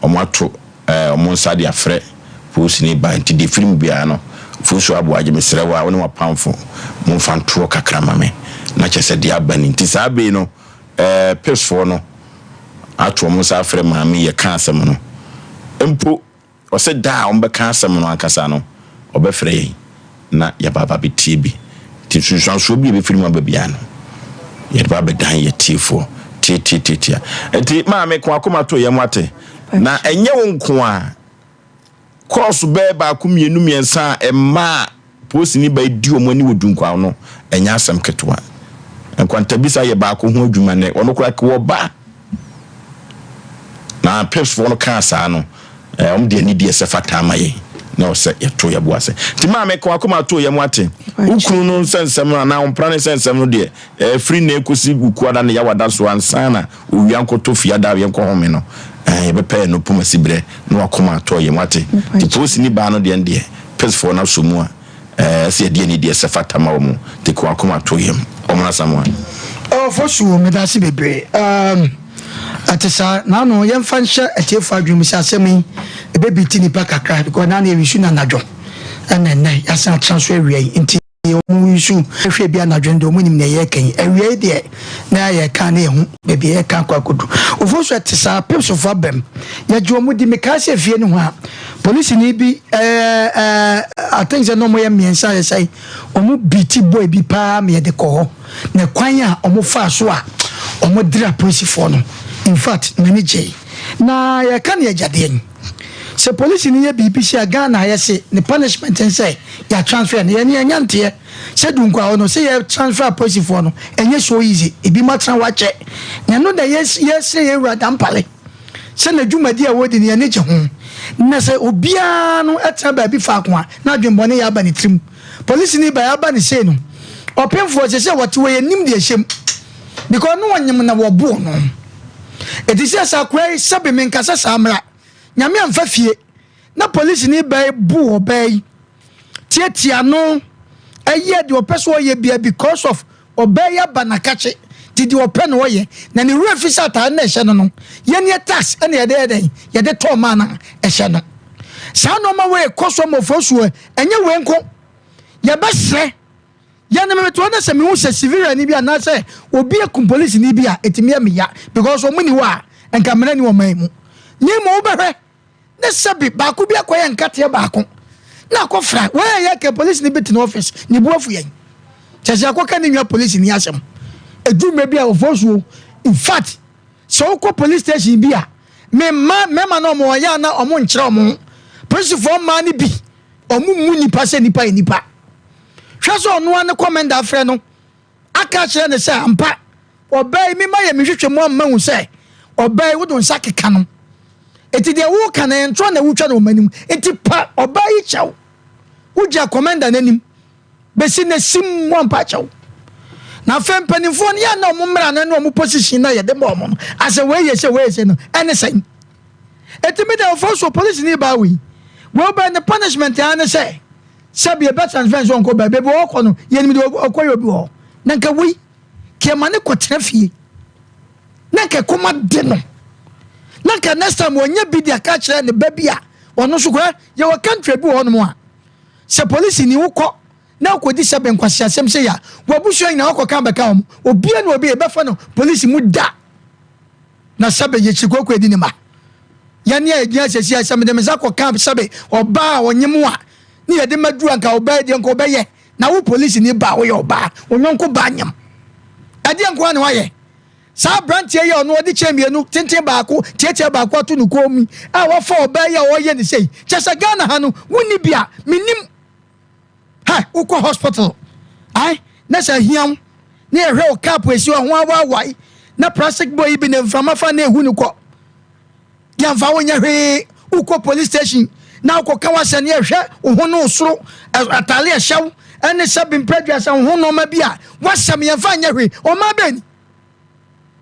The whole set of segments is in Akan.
Wɔn ato wɔn nsa de afrɛ polisini ba, nti deɛ ɛfiri mu biara no, Fosu Aboagye, mesrɛ wo a, wo ne w'apamfo momfa ntoɔ kakra ma me, na kyerɛ sɛ deɛ aba ni. Nti saa bere yi no, Pipsfoɔ no ato wɔn nsa afrɛ maame yi, yɛka asɛm no mpo. Ɔsɛ da a wɔbɛka asɛm no ankasa no, ɔbɛfrɛ yɛn na yɛaba aba abɛtie bi. Nti nsunsuansoɔ bi a ɛbɛfiri mu aba biara no, yɛde ba abɛdan yɛn atiefoɔ. Tiatiatiatia. Nti maame, ko akoma to yɛn ate. Na ɛnyɛ wo nko a, kɔɔso bɛyɛ baako, mmienu, mmiɛnsa a ɛmaa polisini ba di wɔn ani wɔ Dunkwaw no, ɛnyɛ asɛm ketewa. Nkwantabisa yɛ baako ho adwuma nnɛ. Ɔno koraa wɔba. Na Pepsfoɔ no kaa saa no, wɔn de anidie ɛsɛ fata ama yɛn na ɔsɛ yɛto yɛn bo ase. Nti maame, ka w'akoma to yɛn ate. Wo kunu no nsɛ nsɛm no anaa wo mpena no nsɛ nsɛm no deɛ, ɛfiri nnɛ kɔsi Wukuada ne Yawada so ansa na owia nkɔtɔ Fiada a yɛnkɔ home no, yɛbɛpɛ ɛno poma siberɛ na w'akoma atɔ yɛn ate. Nti polisini baa no deɛ no deɛ, Pepsfoɔ no asɔ mu a, Ɛsɛ yɛde anidie ɛsɛ fata ma wɔn de kɔ akoma to yam. Wɔn Asamoah. Ɔfosu, medase bebree. Um, ɛte saa. Naano yɛmfa nhyɛ atiefo adwene mu sɛ asɛm yi ɛbɛbiti nipa kakra because naano yɛresu no anadwo ɛna ɛnɛ yɛasan atena so awia yi, nti wɔn nsu hwɛ bi anadwo no deɛ wɔn nim nea yɛreka yi. Awia yi deɛ na yɛreka ne yɛho baabi yɛreka akɔ akɔdu. Ofosu, ɛte saa. Pepsofo abam, yɛgye wɔn di. Mekaa sɛ fie no ho a polisini bi ɛɛ I think sɛ na wɔyɛ mmiɛnsa yɛ sɛ wɔn beat boy bi paa ma yɛde kɔ hɔ, na kwan a wɔn faa so a wɔn dira polisifoɔ no, in fact m'ani gye. Na yɛka ne agyadeɛ yi sɛ polisini yɛ biribi sɛ Ghana yɛse ne punishment n sɛ yɛ transfer no, yɛne yɛnya nteɛ sɛ Dunkwa hɔ no sɛ yɛ transfer polisifoɔ no, ɛnyɛ so easy. Ebi mo atena hɔ akyɛ, na ɛno da yɛsrɛ yɛwura Dampare sɛ n'adwumadi a wɔdi no yɛn ani gye ho, na sɛ obiara no tena baabi faako a, na adwemmɔne yɛ aba ne tirim. Polisini baa aba ne sei no, ɔpemfoɔ sɛ sɛ wɔte wɔ yɛn nim deɛ ɛhyɛ mu because no wɔnyem na wɔboo no. Ɛti sɛ sɛ akoa yi sɛbe menkasa saa mmra Nyame amfa fie na polisini baa yi boo ɔbaa yi tiatia no ɛyɛ deɛ ɔpɛ so ɔyɛ bia because of ɔbaa yi aba n'akakye, nti deɛ ɔpɛ na ɔyɛ, na ne werɛ fi sɛ ataade na ɛhyɛ no no yɛn yɛ tax ɛna yɛde yɛ dɛn yɛde tɔɔ maa na ɛhyɛ no. Saa nneɛma wei kɔ so mmɔfra suo. Ɛnyɛ wei nko, yɛbɛsrɛ yɛn ne metoa na sɛ mehu sɛ civilian bi anaasɛ obi akum polisini bi a, ɛtumi yɛ me ya because ɔmo ni hɔ a nka mmara ni ɔman mu ne ma wobɛhwɛ ne sɛbi baako bi akɔyɛ nkateɛ baako na akɔfra wɔyɛ yɛ kɛ polisi ni bi tena office ne bu afu yɛn kyɛ sɛ akɔka ne nua polisi ni asɛm. Edu mmerɛ bi a wɔfɔ suo, in fact sɛ wokɔ police station bi a, me mma mmarima na ɔmo ɔyɛ ana ɔmo nkyerɛ ɔmo ho. Polisifoɔ mmaa no bi, ɔmo mu nipa sɛ nipa yɛ nipa. Hwɛ sɛ ɔnoa ne commander afrɛ no aka akyerɛ ne sɛ ampa ɔbaa yi, mema yɛ mehwehwɛ mu amma hu sɛ ɔbaa yi wode nsa keka no, eti deɛ woka no ɛntorɔ na wotwa no wɔn anim, nti pa ɔbaa yi kyɛw. Wogya commander n'anim bɛsi na sim wɔmpa kyɛw. Na afei mpanimfoɔ no yɛ na ɔmo mmara no ne ɔmo position na yɛde ma ɔmo no asɛ wei yɛ sɛ wei yɛ sɛ no ɛne sɛn. Eti mi deɛ ɔfɔ so polisi ni baa wei wei bɛ ne punishment ara ne sɛ sɛbi ebe transfer nso ɔnkɔ baabi ebi ɔkɔ no yɛnim deɛ ɔkɔ yɛ obi wɔ hɔ na nka wei kɛma ne kɔtena fie na nka kɔma de no na nka next time wɔnyɛ bi de aka kyerɛ ne ba bi a ɔno nso kora. Yɛwɔ country bi wɔ hɔnom a sɛ polisi ni wokɔ na wokɔdi sɛ bɛnkwasi asɛm sɛ yɛ a, wabusua nyinaa wakɔka bɛka wɔn obia na obi yɛbɛfa no polisi mu da na sɛbe yɛkyiri kɔkɔ adi ne ma. Yɛne a yɛgyina sɛsi a sɛ mede me nsa kɔka sɛbe ɔbaa a ɔnye mu a ne yɛde maduru anka ɔbaa deɛ nka ɔbɛyɛ. Na wo polisi ni ba woyɛ ɔbaa wo nyɔnko baa nyam ɛdeɛ nko a na wayɛ. Saa aberanteɛ yi a ɔno ɔde kyɛn mmienu tenten baako tiatia baako ato ne kɔn mu a wafa ɔbaa yi a ɔreyɛ ne sei, kyɛ sɛ Ghana ha no wonni bi a menim. Ha wokɔ hospital ai na sɛ ahia wo ne yɛhwɛ wo cup esi hɔ ho awaawae na plastic boy yi bi na mframa fa na ehu ne kɔ, yɛmfa wo nyɛ hwee. Wokɔ police station na wokɔka w'asɛm ne yɛhwɛ wo ho ne wo soro ataale ɛhyɛ wo ɛne sɛ bemprɛduasa wo ho nneɛma bi a w'asɛm yɛmfa nyɛ hwee. Ɔman bɛn ni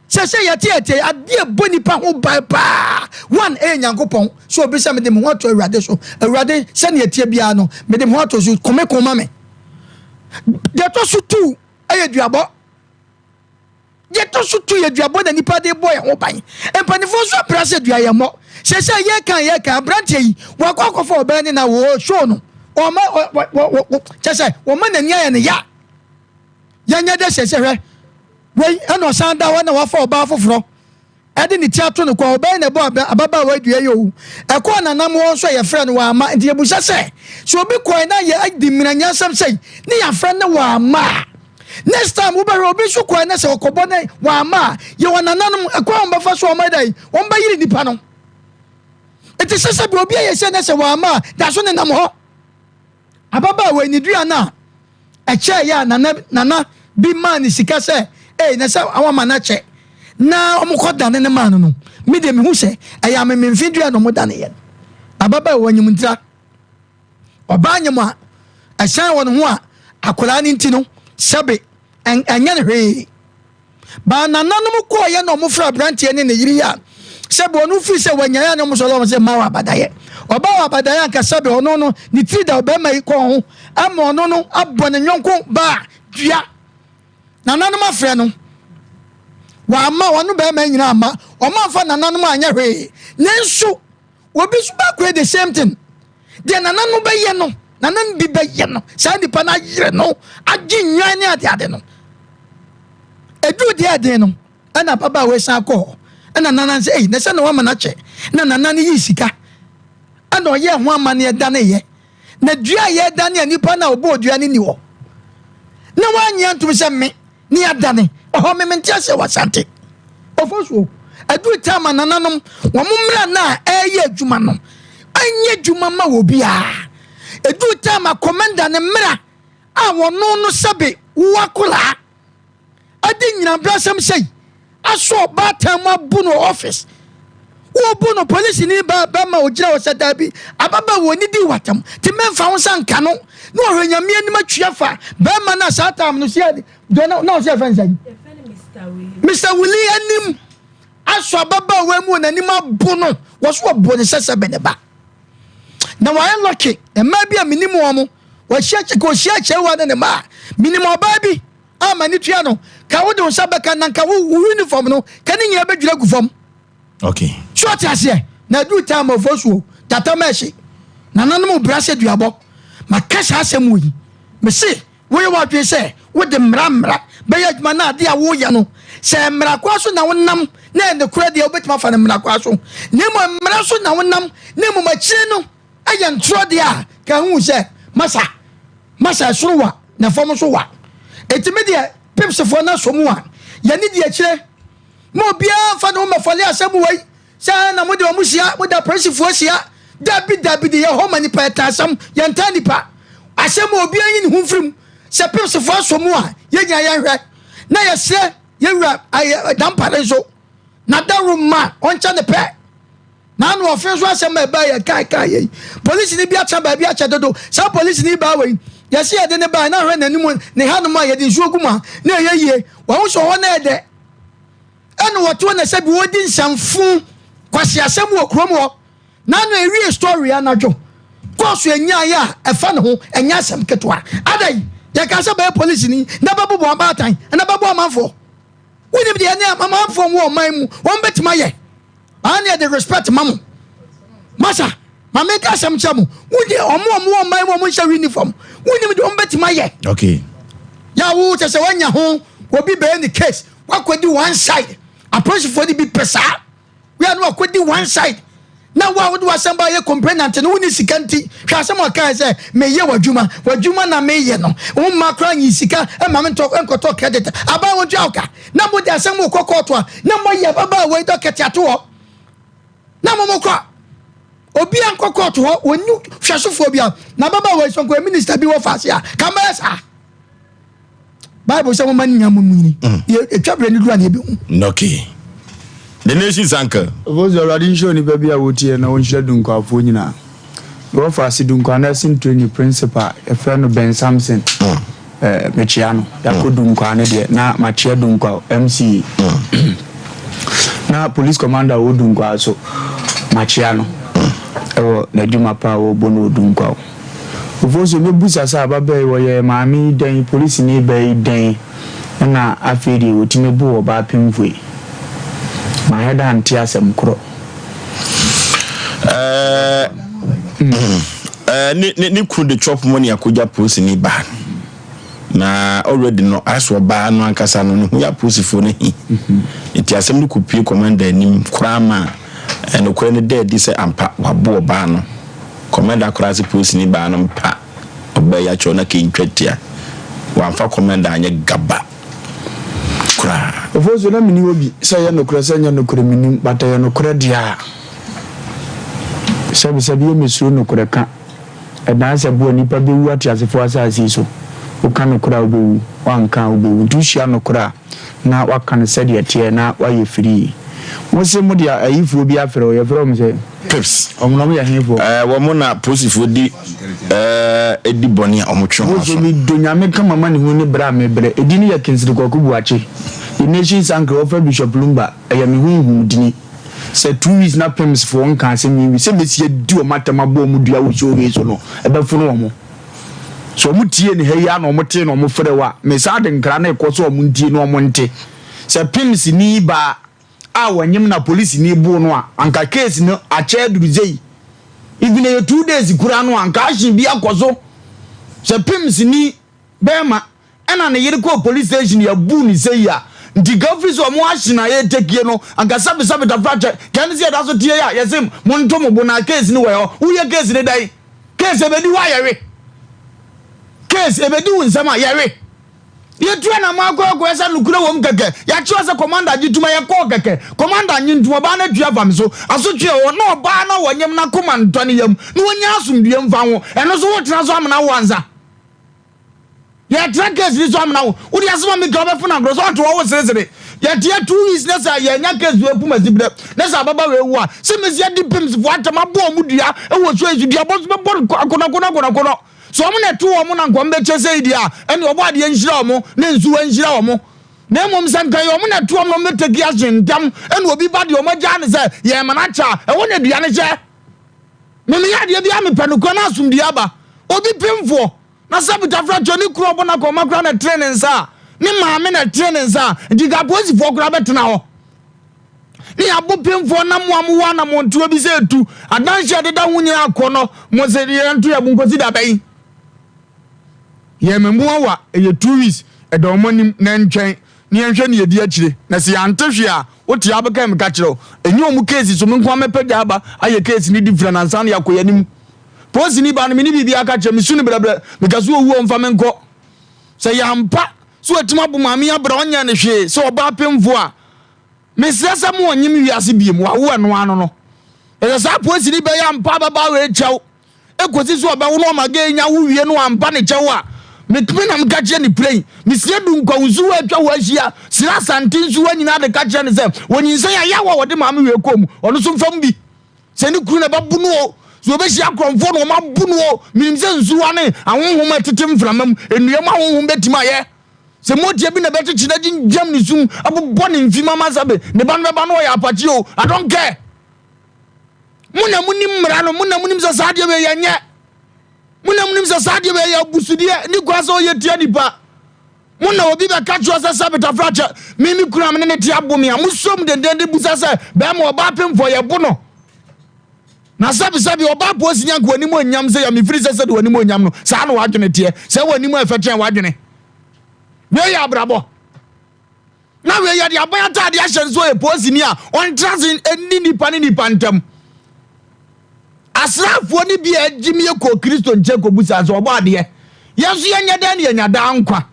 sɛ sɛ yɛte yɛte adeɛ bɔ nipa ho ban paa? One ɛyɛ Nyankopɔn sɛ obi sɛ mede me ho ato Awurade so. Awurade, sɛnea ɛteɛ biara no mede me ho ato so, kome koma me. Deɛ ɛtɔ so two ɛyɛ duabɔ. Deɛ ɛtɔ so tu yɛ duabɔ na nipa de bɔ yɛn ho ban. Mpanimfoɔ nso apra sɛ dua yɛn mmɔ. Seesei yɛreka a yɛreka aberanteɛ yi wakɔ akɔfa ɔbaa ni na wɔ show no ɔma wɔ wɔ wɔ kyɛ sɛ wɔma n'ani ayɛ ne ya. Yɛnyɛ dɛ seesei hwɛ wei ɛna ɔsan da hɔ na wafa ɔbaa foforɔ. Ɛde ne ti ato no kwa. Ɔbɛn na ɛbɔ ababaawa yi dua yi o. Ɛkɔɔ nanam hɔ nso a yɛfrɛɛ no wamma. Nti yɛbusa sɛ, sɛ obi kɔe na yɛadi mmira nyansam sei ne yɛafrɛ no wamma a, next time wobɛhwɛ obi nso kɔe na sɛ ɔkɔbɔ na wamma a, yɛwɔ nananom ɛkwan a wɔbɛfa so a wɔayɛ dɛn? Wɔbɛyere nipa no. Nti sɛ sɛ bi obi ayɛ sei na sɛ wamma a, da so nenam hɔ. Ababaawa yi ne dua no a ɛkyɛeɛ a nana nana bi maa ne sika sɛ ee na sɛ wɔama no akyɛ na wɔkɔ dane no maa no no me deɛ mehu sɛ ɛyɛ amememfe dua na wɔdane yɛ no. Ababaawa nyim ntira ɔbaa nyim a ɛhyɛn wɔ ne ho a akwadaa no nti no sɛbe ɛnyɛ no hwee. Baa nananom kɔɔeɛ na wɔfrɛ aberanteɛ ne ne yere yi a sɛbe ɔno firi sɛ wanyaeɛ a na wɔn sɔre wɔn sɛ mma wɔ abadaeɛ. Ɔbaa wɔ abadaeɛ anka sɛbe ɔno no ne tiri da ɔbarima yi kɔn ho ama ɔno no abɔ ne yɔnko baa dua. Nananom afrɛ no wɔama ɔno barima nyinaa ama wɔn amfa nananom anyɛ hwee. Nanso Obi nso bɛkɔyɛ the same thing. Deɛ nana no bɛyɛ no, nana no bi bɛyɛ no. Saa nipa no ayere no, agye nnwan ne adeade no. Ɛduru deɛ ɛden no, ɛna ababaawa yi san kɔ hɔ. Ɛna nana no sɛ, ei, na sɛ na wama no akyɛ. Na nana no yii sika. Ɛna ɔyɛɛ ho amanneɛ daneyɛ. Na dua a yɛredane a nipa no a ɔbɔɔ dua no nni hɔ. Na wannye antom sɛ me ne yɛadane. Ɔhɔ me mente aseɛ wɔ Asante. Ofosuo, aduru time a nananom wɔn mmara no a ɛreyɛ adwuma no ɛnyɛ adwuma ma wɔ biara. Ɛduru time a commander ne mmara a wɔno no sɛbe wo akoraa ɛde nyinabrasɛm sei asɔ ɔbaatan mu abu no wɔ office. Wobu no polisini ba bɛma ogyina hɔ sɛ daabi ababaawa oni di watam te mɛmfa wo nsa nka no na ɔhwɛ nyame anim atwia fa bɛrima no a saa time no sɛ deɛ na ɔsɛ yɛfrɛ no sɛ Mr. Willie anim asɔ ababaawa mu wɔ n'anim abo no wɔ so wɔbo ne sɛ sɛ bɛ ne ba na wɔayɛ lɔke mmaa bi a menim wɔn mo wɔahyia kyɛ ka ɔhyia kyɛwa ne ne mmaa menim ɔbaa bi a m'ani tua no ka wode wo nsa bɛka na nka wo uniform no ka ne nyinaa bɛdwira gu fam. Okay. So ɔte aseɛ na aduru time ɔfo suo tata mɛhye nananom bra sɛ duabɔ maka saa asɛm wɔ yi mese woyɛ w'adwene sɛ wode mmara mmara bɛyɛ adwuma na adeɛ a woyɛ no sɛ mmara kwa so na wonam na ɛyɛ nokorɛ deɛ wobɛtumi afa no mmara kwa so na mmom mmara so na wonam na mmom akyire no ɛyɛ ntorɔ deɛ a ka hu sɛ masa masa ɛsoro wa na fam nso wa ɛti me deɛ pipsifoɔ no asɔ mu a yɛne di akyire ma obiara mfa ne ho mmɛfɔle asɛm wei sɛ na mode ɔmo hyia mode apolisifoɔ hyia dabi dabi de yɛ hɔ ma nipa ɛta asɛm yɛntaa nipa asɛm a obiara nyi ne ho mfiri mu sɛ pipsifoɔ asɔ mu a yɛnyina yɛnhwɛ na yɛsrɛ yɛwura ayɛ dampare nso na dawuro ma ɔnkyɛ ne pɛ Na ano ɔfe nso asɛm a ɛbaa yɛ kae kae yei. Polisini bi atena baabi akyɛ dodo. Saa polisini baa wei, yɛse yɛde no bae na hwɛ n'anim ne hanom a yɛde nsuo gu mu a na ɛyɛ yie. Wahu sɛ ɔhɔ no yɛ dɛ. Ɛna ɔte hɔ na sɛbi ɔredi nsɛmfo kwaseasɛm wɔ kurom hɔ. Na ano ɛwie story anadwo. Kɔɔso ɛnyaeɛ a ɛfa ne ho ɛnyɛ asɛm ketewa. Adɛn? Yɛkaa sɛ bɛyɛ polisini na bɛbobɔ abaatan na bɛbɔ amanfoɔ. Wonim deɛ ɛne amanfoɔ wɔ ɔman mu wɔn bɛtumi ayɛ. Aa ne yɛde respect ma mo. Masa, ma menka asɛm kyerɛ mo. Wodi ɔmo ɔmo wɔ ɔman mu ɔmo nhyɛ uniform. Wonim deɛ ɔmo bɛtumi ayɛ. Okay. Ya wo kyɛ sɛ wanya ho obi bɛyɛ ne case. Wakɔdi one side. Apolisifoɔ no bi pɛ saa. Wia no wakɔdi one side. Na wo a wode w'asɛm ba yɛ complainant no wonni sika nti hwɛ asɛm a ɔkae sɛ meyɛ w'adwuma w'adwuma na meyɛ no wo mma koraa nyi sika ma me ntɔ nkɔtɔ credit aban wɔntua wo ka na mode asɛm wokɔ kɔɔto a na moayi ababaawa yi dɔkɛte ato hɔ na mo mokɔ obi ankɔ kɔɔto hɔ wɔnni hwɛsofoɔ bi a na ababaawa yi sɔnkɔ minista bi wɔ faase a ka mbɛyɛ saa bible sɛ moma ne nya mo mu nyini ɛtwa berɛ no duru a ne yɛbɛhu. Okay. The nation's uncle. Ɔfo sɛ Awurade nhyira onipa bi a wotie na ɔnhyira Dunkwafoɔ nyinaa. Mewɔ ase Dunkwa Nursing Training Principal yɛfrɛ no Ben Samson. Eh, mekyea no. Yɛakɔ Dunkwa no deɛ na makyea Dunkwa MC. Na Police Commander wɔ Dunkwa so makyea no ɛwɔ n'adwuma pa a wɔbɔ no wɔ Dunkwa. Ɔfo sɛ mɛbusa sɛ ababaa yi wɔyɛ maame yi dɛn, polisini baa yi dɛn? Ɛna afei deɛ wɔtumi boo ɔbaa pemfoɔ yi. Mahwɛ da nte asɛm korɔ. Ɛɛ ɛɛ ne ne ne kunu de chop money akogya polisini baa na already no asɛ ɔbaa no ankasa no ne ho yɛ apolisifoɔ no hi nti asɛm no kɔpue commander anim koraa ma ɛnokorɛ no da adi sɛ ampa wabo ɔbaa no. Commander koraa se polisini baa no mpa ɔbaa yi akyɛw na kentwa tia. Wamfa commander anyɛ gaba koraa. Ofosu, na menni hɔ bi, sɛ ɛyɛ nokorɛ sɛ ɛnyɛ nokorɛ mennim, but ɛyɛ nokorɛ deɛ a, sɛbesɛbe yɛ mesuro nokorɛ ka, ɛdan sɛ boa nnipa bɛwu ateasefoɔ asase yi so, woka nokorɛ a wobɛwu, woanka a wobɛwu, nti wohyia nokorɛ a na woaka no sɛdeɛ ɛteɛ na woayɛ firii. Mose mode ayifoɔ bi afrɛ wo, yɛfrɛ wɔn sɛ? Pips. Wɔn na wɔyɛ hefoɔ? Ɛɛ, wɔn na polisifoɔ di ɛɛ di bɔne a wɔtwe wɔn Mose aso. medɔ Nyame ka m'amanehunu ne brɛ a mebrɛ. Edin no yɛ Kingsley Kwaku Boakye. The Nation's Anchor wɔfrɛ Bishop Lumba. Ɛyɛ me honhom dini. Sɛ 2 weeks na Pims foɔ nka asɛm yi nwie sɛ mɛsi adi wɔn atɛm abɔ wɔn dua wɔ show wei so no, ɛbɛfono wɔn. Sɛ wɔn tie no ha yi ara na wɔn tee na wɔn frɛ wo a, mesan de nkra no rekɔ sɛ wɔn ntie na wɔn nte. Sɛ Pims ni baa a wɔnyem na polisini boo no a, anka case no akyɛ aduru sei. Even ɛyɛ 2 days koraa no a, anka action bi akɔ so. Sɛ Pims ni bɛrima ɛna ne yere kɔɔ police station yɛbuu ne sei a, nti ka ofiri sɛ ɔmo action a yɛtekie no, anka sɛbe sɛbe tafra kyɛ, kɛne sɛ yɛda so tie a, yɛse monto mo bo na case no wɔ hɔ. Woyɛ case no dɛn? Case ebedi hɔ a yɛwe. Case ebedi wo nsɛm a yɛwe. Yɛtu anamɔ akɔ akɔyɛ sɛ nokorɛ wom kɛkɛ. Yɛakyerɛ sɛ commander gye tum a yɛkɔɔ kɛkɛ. Commander nnye ntom, ɔbaa no atua afa me so. Asotwe a ɛwɔ hɔ, na ɔbaa no a wɔnyem no akoma ntɔ ne yam, na ɔnya asomdwoeɛ mfa ho. Ɛno nso wotena so amena wo ansa. Yɛtra case ni so amena wo. Wode asɛm a meka wobɛfo no agorɔ sɛ ɔte hɔ wo seresere. Yɛteɛ 2 weeks na sɛ yɛanya case wei pum asi berɛ na sɛ ababa wei wu a, sɛ mesi adi pimsfoɔ atɛm abɔ ɔmo dua wɔ so yi so, duabɔ nso bɛbɔ no akɔnɔkɔnɔ akɔnɔkɔnɔ. Sɛ wɔn na ɛto wɔn na nka wɔn bɛkyɛ sei deɛ a, ɛnneɛ ɔbɔ adeɛ nhyira wɔn na nsuwa nhyira wɔn. Na mmom sɛ nka ɛyɛ wɔn na ɛto wɔn na wɔn bɛtaki ahye ntɛm ɛna obi ba deɛ wɔn agyaa no sɛ yɛn ma no akyɛ a, ɛhɔ na dua no hyɛ. Me meyɛ adeɛ biara mepɛ nokorɛ na asomdue aba. Obi pemfoɔ na sɛ bitafra kyɛ ne kunu ɔbɔ no akɔnma koraa na ɛtene ne nsa a, ne maame na ɛtene ne nsa a, nti nka apolisifoɔ koraa bɛtena hɔ. Ne yɛabo pemfoɔ na mo a mowɔ anammɔntuo bi sɛ ɛtu adanhye a ɛdeda ho nyinaa akɔ no, mo se yɛnto yɛn bo nkɔsi da bɛn? Yɛn mmamu awa, ɛyɛ 2 weeks, ɛda wɔn anim na ɛntwɛn na yɛnhwɛ ne yɛdi akyire. Na sɛ yɛante hwee a, wote abɛka meka kyerɛ wo. Ɛnyɛ wɔn case so, me nko ara mɛpagya aba ayɛ case no different ansa na yɛakɔ yɛn anim. Polisini baa no, me ne biribi aka kyerɛ, mesu no brɛbrɛ, meka sɛ ɔwu a ɔmfa me nkɔ. Sɛ ɛyɛ ampa sɛ watumi abo maame yi abrɛ a ɔnyɛɛ no hwee sɛ ɔbaa pemfoɔ a, mesrɛ sɛ mo ɔnyem wiase biem, wawo ɛno ano no. Ɛsɛ saa polisini bɛyɛ ampa ababaawa yi kyɛw ɛkɔsi sɛ ɔbɛwo no ɔma gay nya wo wie no ampa ne kyɛw a, metumi na meka kyerɛ ne prɛn, mesia du nkwa nsuwa atwa hɔ ahyia, sra asante nsuwa nyinaa de ka kyerɛ ne sɛ wɔnyinsɛn a yaw a wɔde maame wei kɔɔ mu, ɔno nso mfa mu bi. Sɛ ne kunu na ɛbɛbo no o, sɛ ɔbɛhyia akorɔmfoɔ na wɔabo no o, menim sɛ nsuwa ne ahonhom a ɛtete mframa mu, nnua mu ahonhom bɛtumi ayɛ. Sɛ motia bi na ɛbɛkyekye no agyingyam ne sum, abobɔ ne mfim ama sɛbe ne ba no bɛba no ɔyɛ apakye o, I don't care. Mo na monim mmara no, mo na monim sɛ saa adeɛ wei yɛnyɛ. Mo na monim sɛ saa adeɛ wei yɛ abusudeɛ, ne kwan sɛ ɔyɛ tia nipa. Mo na obi bɛka kyerɛ sɛ sɛ betafra kyɛ me me kunu a me ne ne te abo me a, mosom dendenden busa sɛ bɛrima ɔbaa pemfoɔ yɛbo no. Na sɛbesɛbe ɔbaa polisi nyanka w'anim onyam sɛ yɛ mefiri sɛ sɛde w'anim onyam no saa na w'adwene teɛ sɛ w'anim a ɛfɛ kyɛn w'adwene. Wei yɛ abrabɔ. Na wei yɛde aban ataade ahyɛ no sɛ ɔyɛ polisini a ɔntra ase nni nipa ne nipa ntam. Asraafoɔ no bi a agyimie kɔɔ Kristo nkyɛn kɔbisaa sɛ, Ɔbɔ adeɛ, yɛn nso yɛnyɛ dɛn na yɛanya daa nkwa?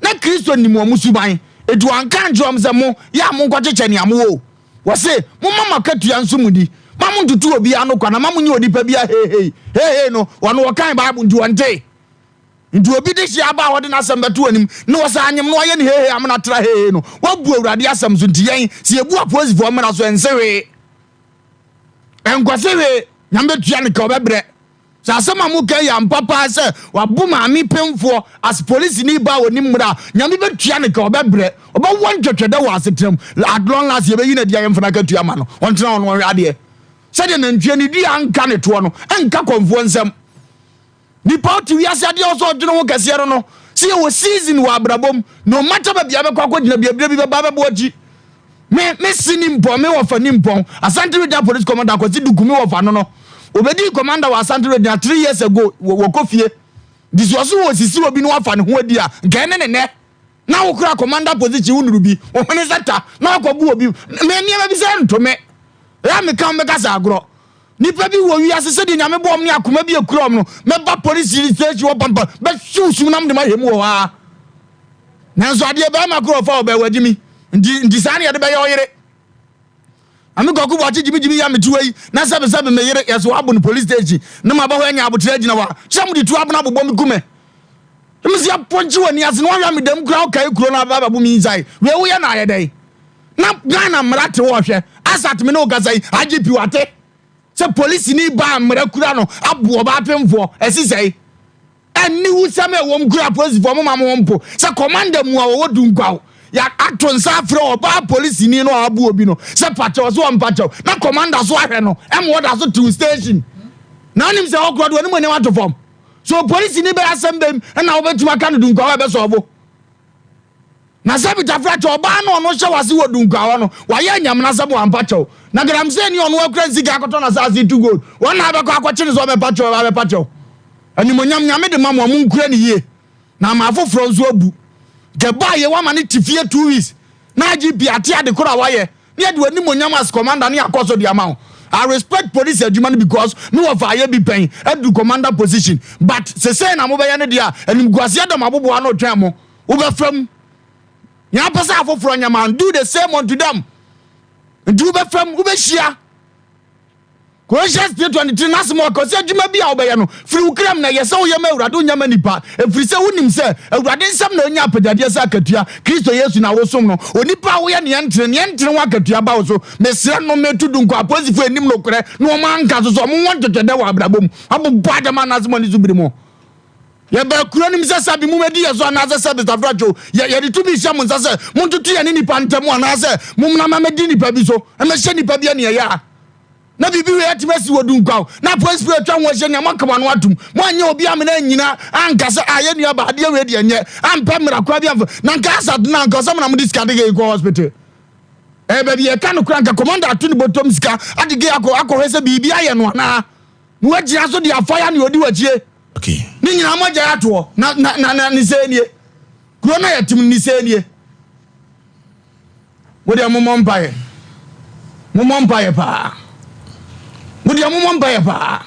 Na Kristo nim wɔn suban, enti wanka ankyerɛ wɔn sɛ, Mo, yɛ a monkɔkyekyɛ nea mowɔ o. Wɔse, Momma mo akatua nso mo di. Mma monntoto obiara ano kwa, na mma monnyɛ onipa biara heihei. Heihei no, wɔn wɔkan Bible nti wɔntee. Nti obi de hye aba a ɔde n'asɛm bɛto anim na wɔsan anyem na wɔayɛ no heihei amena tra heihei no, wabu Awurade asɛm so. Nti yɛn, sɛ yɛbu apolisifoɔ mmara so, ɛnse hwee. Ɛnkɔse hwee, Nyame bɛtua no ka, ɔbɛbrɛ. Sɛ asɛm a moka yi yɛ ampa paa sɛ wabo maame pemfoɔ as polisini ba a ɔnim mmara a, Nyame bɛtua no ka, ɔbɛbrɛ. Ɔbɛwɔ ntwɛtwɛdɛ wɔ asetena mu. At long last yɛbɛyi no adi a yɛmfa no akatua ma no. Ɔntena hɔ na ɔnhwɛ adeɛ. Sɛdeɛ nantwie ne dua nka ne toɔ no, ɛnka kɔmfoɔ nsam. Nipa ɔte wiase adeɛ ɔsɛ ɔdwene ho kɛseɛ no no. Sɛ yɛwɔ season wɔ abrabɔ mu, no matter baabi a bɛkɔ akɔgyina bi, ebire bi bɛba bɛbɔ akyi. Me me si ni mpɔn, me wɔfa ni mpɔn. Asante Regional Police Commander Akwasi Duku, me wɔfa no no. Obedii commander wɔ Asante Regional 3 years ago, wɔkɔ fie. Nti sɛ ɔso wɔ sisi obi na wafa ne ho adi a, nka ɛne ne nɛ. Na wokura commander position wo nuru bi, wo hwene sɛ ta, na wakɔbu obi. Me nneɛma bi sɛ ntome. Ɛyɛ a meka mɛka sɛ agorɔ. Nipa bi wɔ wiase sɛdeɛ Nyame bɔɔ ɔmo ne akoma bi ekura ɔmo no, mɛba police station hɔ pampa, bɛhyew sum na mede mahwɛ mu wɔ hɔ ara. Nanso adeɛ bɛrima koro ɔfa ɔbɛ wagye mi. Nti nti saa ne yɛde bɛyɛ ɔyere. Ame Kwaku Boakye gyimigyimi yɛ mete wei na sɛbe sɛbe me yere yɛsɛ wabo no police station na maba hɔ anya abotrɛ agyina hɔ a kyerɛ mode tu abena bobɔ me ku me. Mesi apɔnkye wɔ ani ase na wahwɛ me dɛm kura ɔkae kuro no aba abɛbo me inside. Wei woyɛ na ayɛ dɛn? Na Ghana mmara te hɔ hwɛ. Asat me ne wo kasa yi IGP wate sɛ polisini ba a mmara kura no abo ɔbaa pemfoɔ ɛsi sɛe. Aniwusɛm a ɛwɔ mu kura apolisifoɔ mo ma mo ho mpo sɛ commander mu a wɔwɔ Dunkwaw ya ato nsa afrɛ ɔbaa polisini no a abo obi no sɛ pakyɛw so ɔmpakyɛw na commander so ahwɛ no ɛma ɔda so tew station na anim sɛ ɔkorɔ de ɔnim anim ato fam so polisini bɛyɛ asɛm bɛm ɛna wobɛtumi aka no Dunkwaw a ɛbɛsɔɔbo na sɛ bitafra kyɛ ɔbaa no ɔno hyɛ wase wɔ Dunkwa hɔ no wayɛ anyamena sɛ wampa kyɛw na galamsey ni ɔno akura nsika akɔtɔ na asase tu gold wɔn na abɛkɔ akɔkye ne sɛ ɔbɛpa kyɛw ɔbɛpa kyɛw. Animonyam Nyame de ma mo a monkura no yie na ama afoforɔ nso abu. Nka ɛbaa yei wama no te fie 2 weeks na IGP ate ade koro a wayɛ ne yɛde w'animonyam as commander ne akɔ so de ama wo. I respect police adwuma no because me wɔfa ayɛ bi pɛn adu commander position, but sesei na mobɛyɛ no deɛ a animguaseɛ dɔm aboboa no retwɛn mo. Wobɛfa mu. Nea wopɛ sɛ afoforɔ nyɛ ma do the same unto them. Nti wobɛfa mu, wobɛhyia. Colossians 3:23 n'asɛm a ɔka sɛ adwuma bi a wobɛyɛ no firi wo kram na ɛyɛ sɛ woyɛ ma Awurade, wonyɛ ma nipa, ɛfiri sɛ wonim sɛ Awurade nsam na onya apɛgyadeɛ sɛ akatua. Kristo Yesu na wosom no. Onipa a woyɛ neɛ ntene neɛ ntene ho akatua ba wo so. Mesrɛ no meto du nkɔ apolisifoɔ anim nokorɛ na wɔn anka so sɛ wɔn wɔ ntwetwɛdɛ wɔ abrabɔ mu abobɔ adam anaasɛ mo ani so biri mo. Yɛbaa kuro no mu sɛ sɛbe mommɛdi yɛ so anaasɛ sɛbe safratwo yɛ yɛde tumi hyɛ mo nsa sɛ montoto yɛne nnipa ntam anaasɛ mommra ma mɛdi nnipa bi so mmɛhyɛ nnipa bi aniɛyɛ a na biribi wei atumi asi wɔ Dunkwaw na apolisifoɔ atwa ho ahyia nea moaka mo ano atom. Moanyɛ obi amena anyina anka sɛ a yɛ nua ba adeɛ wei deɛ nyɛ ampɛ mmara koraa bi amfa na nka asat na anka ɔsɛ mo na mode sika de gei kɔ hospital. Ɛyɛ baabi yɛka no koraa nka commander ato ne bɔtɔm sika ade gei akɔ akɔhwɛ sɛ biribi ayɛ no anaa na wagyina so de afa ya ne ɔdi wakyie. Ne nyinaa mo agya atoɔ na na na na ne sɛ nie kuro na yɛtem ne sɛ nie. Mo deɛ mommɔ mpaeɛ, mommɔ mpaeɛ paa. Mo deɛ mommɔ mpaeɛ paa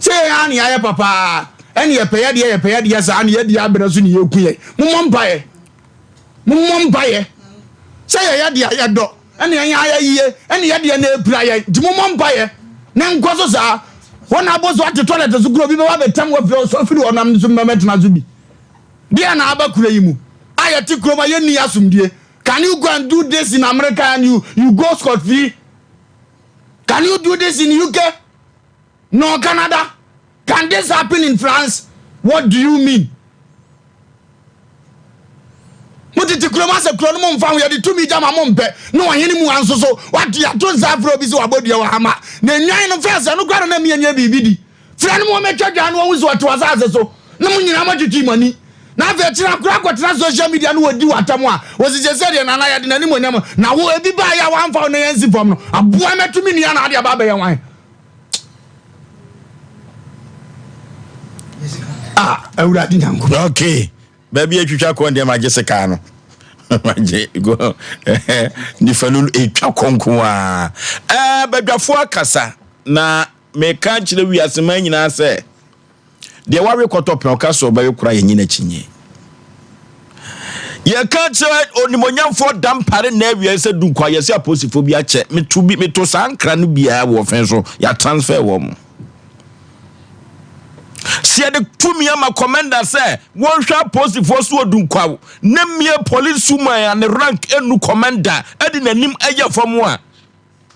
sɛ yɛn a ne yɛayɛ papaa ɛne yɛpɛ yɛ deɛ yɛpɛ yɛ deɛ saa ne yɛdi abrɛ so ne yɛku yɛn. Mommɔ mpaeɛ, mommɔ mpaeɛ sɛ yɛyɛ deɛ yɛdɔ ɛne yɛn ayɛ yie ɛne yɛ deɛ na ɛpira yɛn, nti mommɔ mpaeɛ ne nkɔ so saa. Wɔn abɔ so ate toilet so kuro bi bɛba bɛtam wɔ firi ɔsɔ firi ɔnam so mmɛmɛtena so bi deɛ na aba kuro yi mu a yɛte kurom a yɛnni asomdie. Can you go and do this in America and you go scot free? Can you do this in UK? No, Canada? Can this happen in France? What do you mean? Mo tete kurom asɛ kuro no mo nfa ho, yɛde tumi gya ma mo mpɛ na ɔhene mu anso so wato yɛato nsa afrɛ obi sɛ wabɔ dua wɔ hama na nnwan no fɛs ɛno koraa na na mianyɛ biribi di frɛ no ma wɔmɛtwa dwan no wɔhu sɛ ɔte w'asase so na mo nyinaa moatwitwi mo ani na afei kyerɛ akora akɔtena social media no wɔdi w'atam a wɔsi sɛ sɛdeɛ nana yɛde n'anim onyam na wo ebi baayɛ a wɔamfa wo na yɛnsi fam no aboa mɛto me nua na ade aba abɛyɛ wan. Ah, Awurade Nyankopɔn. Okay. Baabi atwitwa kɔn deɛ magye sekaa no. Magye go. Nifa no etwa kɔnko a. Eh, badwafoɔ akasa na meka kyerɛ wiase man nyinaa sɛ deɛ wawe kɔtɔ pɛn ɔka sɛ ɔbɛwe kora yɛnyi n'akyinnye. Yɛka kyerɛ onimonyamfoɔ Dampare na awia sɛ Dunkwa yɛsɛ apolisifoɔ bi akyɛ meto bi meto saa nkra no biara wɔ fɛn so yɛ transfer wɔ mo. Sɛ yɛde tumi ama commander sɛ wɔnhwɛ apolisifoɔ so wɔ Dunkwa ne mmea police woman a ne rank enu commander ɛde n'anim ɛyɛ fam a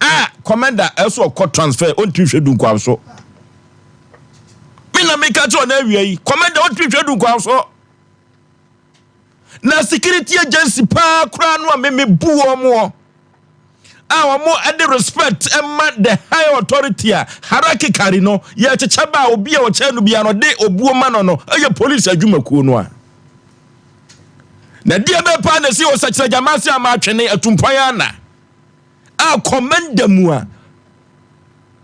a commander ɛso ɔkɔ transfer ɔntumi hwɛ Dunkwa so. Me na meka kyerɛ ɔna awia yi, commander ɔntumi hwɛ Dunkwa so. Na security agency paa koraa no a meme bu wɔn mo a wɔn de respect ma the high authority a hierarchically no yɛkyekyɛ ba a obi a ɔkyɛn no bia no de obuo ma no no ɛyɛ police adwumakuo no a. Na deɛ bɛɛ paa na ɛsi wɔ Sɛkyerɛ Gyama ase ama atwene atumpɔn ana a kɔmɛnda mu a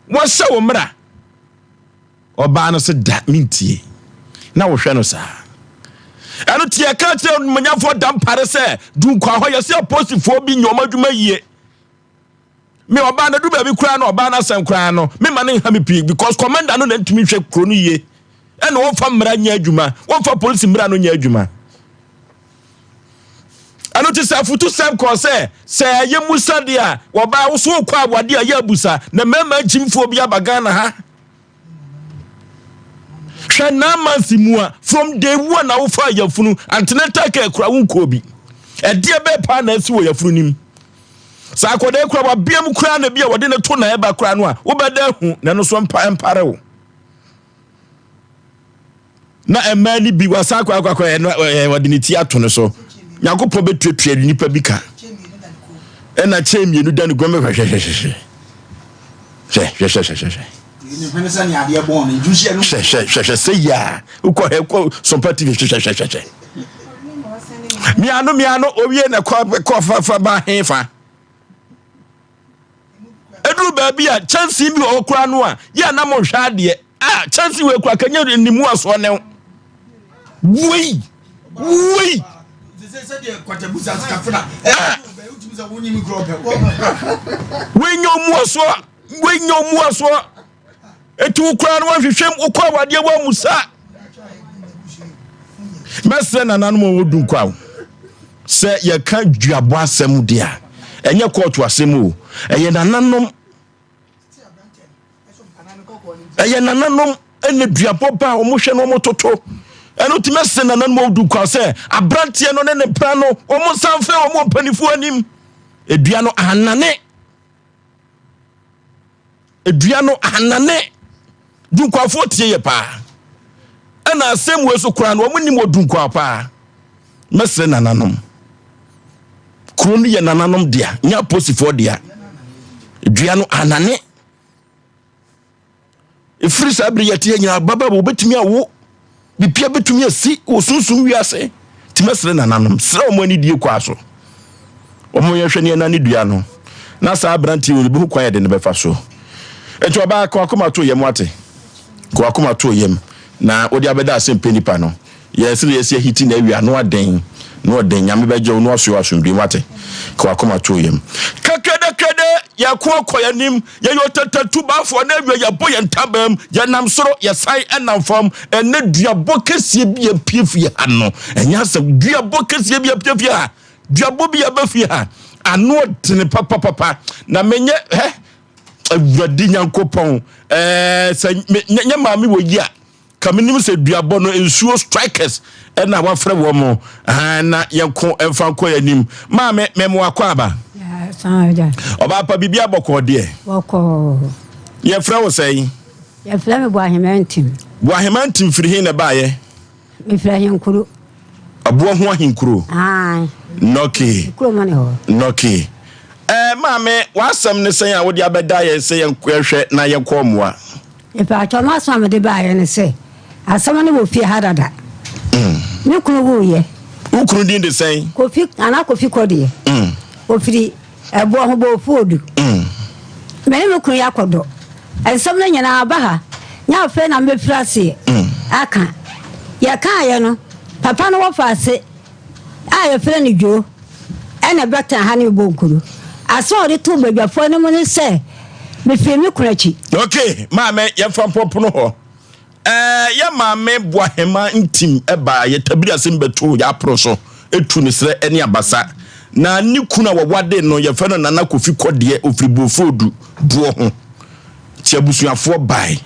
wɔhyɛ wo mmara. Ɔbaa no se da mentie na wohwɛ no saa. Ɛno nti yɛka kyerɛ onimuonyamfoɔ Dampare sɛ Dunkwa hɔ yɛse aposifoɔ bi nyɛ wɔn adwuma yie. Me ɔbaa no du baabi koraa na ɔbaa no asɛm koraa no mema no nha me pii because commander no na ntumi nhwɛ kuro no yie ɛna wɔmfa mmara nyɛ adwuma, wɔmfa polisi mmara no nyɛ adwuma. Ɛno te sɛ afutusɛm kɔɔ sɛ sɛ ɛyɛ musa deɛ a wɔbaa wo so wokɔ awadeɛ a yɛ abusa na mmarima agyimfoɔ bi aba Ghana ha. Hwɛ 9 months mu a from day one na wofa yafunu antenatal care kura wo nkɔɔ bi. Ɛdeɛ bɛɛ paa na asi wɔ yafunu nim. Sɛ akɔdaa kura wabea mu koraa na bi a wɔde ne to na ɛba koraa no a wobɛda ahu na ɛno so mpa mpare wo. Na mmaa no bi wasan akɔ akɔ akɔ ɛno ɛɛ wɔde ne ti ato no so. Nyankopɔn bɛtuatua nipa bi ka. Ɛna kyɛn mmienu da ne guam hwɛhwɛhwɛhwɛ. Hwɛ hwɛ hwɛ hwɛ hwɛ. Hwɛ hwɛ hwɛ hwɛ sɛ yia wokɔ hɛ kɔ Sompa TV hwɛ hwɛ hwɛ hwɛ. Miano miano owie na kɔ kɔ fa fa ba he fa. Eduru baabi a kyɛnsee bi wɔ hɔ koraa no a yɛ na mo nhwɛ adeɛ a kyɛnsee wɔ ekura kanya ne mu asoɔ ne wei wei. Wei nyɛ ɔmu asoɔ wei nyɛ ɔmu asoɔ eti wo koraa no wɔhwehwɛ mu wokɔ awadeɛ wɔ amu sa mɛsrɛ nananom a wɔdu nkwa sɛ yɛka duabɔ asɛm deɛ a ɛnyɛ kɔɔto asɛm o, ɛyɛ nananom, ɛyɛ nananom ɛna duabɔ ba a wɔhwɛ no wɔtoto. Ɛno nti mɛsrɛ nananom a wɔdu nkwa sɛ aberanteɛ no ne ne mpena no wɔn nsa mfrɛ wɔn mpanimfoɔ anim. Edua no anane, edua no anane. Dunkwafoɔ tie yɛ paa, ɛna asɛm wei so koraa no wɔn nim wɔ Dunkwa paa. Mɛsrɛ nananom, kuro no yɛ nananom dea, nyɛ aposifoɔ dea. Dua no anane. Ɛfiri saa bere yɛte yɛ nyinaa baba wɔbɛtumi awo bibia bɛtumi asi wɔ sunsum wiase. Nti mɛsrɛ nananom, srɛ wɔn anidie kwaa so wɔn yɛhwɛ ne ɛna ne dua no na saa aberanteɛ wɔ bɛhu kwan yɛde no bɛfa so. Nti ɔbaa kɔ akoma to yam, wate, kɔ akoma to yam na wode abɛda asɛm pɛ nipa no yɛ sɛ yɛsi ahiti na awia no aden na ɔden Nyame bɛgye wo na wasoɛ asomdwe, wate, kɔ akoma to yam. Kɛkɛdɛkɛdɛ yɛko akɔ yɛnim, yɛyɛ ɔtatatu baafoɔ na awia yɛbɔ yɛn ntabam, yɛnam soro, yɛsan ɛnam fam. Ɛnɛ duabɔ kɛseɛ bi apue fie ha no ɛnyɛ asɛm. Duabɔ kɛseɛ bi apue fie ha, duabɔ bi aba fie ha, ano ɔdene papapapa na menyɛ hɛ. Awurade Nyankopɔn, ɛɛ sɛ nyɛ maame wɔ yi a ka menim sɛ duabɔ no nsuo strikers ɛna wafrɛ wɔ mo na yɛnko ɛmfa nkɔ yɛn anim. Maame, mɛmo akɔ aba. Ɔbaa pa, biribi abɔkɔɔ deɛ? Yɛfrɛ wo sɛn? Yɛfrɛ me Boahema Ntim. Boahema Ntim, firi he na ɛbaayɛ? Mefiri Ahenkuro. Aboa ho Ahenkuro? Nɔke. Kurom ne hɔ. Nɔke. Ɛɛ maame, w'asɛm ne sɛn a wode abɛda yɛn sɛ yɛhwɛ na yɛnkɔ mmoa? Mepatɔ, m'asɛm a mede baayɛ ne sɛ asɛm no wɔ fie ha dada. Me kunu wuyɛ. Wo kunu din de sɛn? Kofi Nana Kofi Kɔdeɛ. Ofiri ɛboɔ ho bɔɔfu odu. Me ne me kunu yɛ akɔdɔ. Nsɛm no nyinaa ba ha. Nyɛ afei na mebɛfiri aseɛ aka. Yɛkaeɛ no, papa no wɔfa ase a yɛfrɛ no Dwo ɛna ɛbɛtena ha ne mebɔ nkuro. Asɛm a ɔde too badwafoɔ anim ne sɛ mefiri me kunu akyi. Ok, maame, yɛmfa mpɔpono hɔ. Ɛɛ yɛ maame Boahema Ntim ɛbaa yɛ tabiri asɛm bɛtoo yɛ apono so, etu ne serɛ ne abasa. Na ne kunu a wɔwade no yɛfrɛ no Nana Kofi Kɔdeɛ, ofiri Bofodu boɔ ho. Nti abusuafoɔ bae.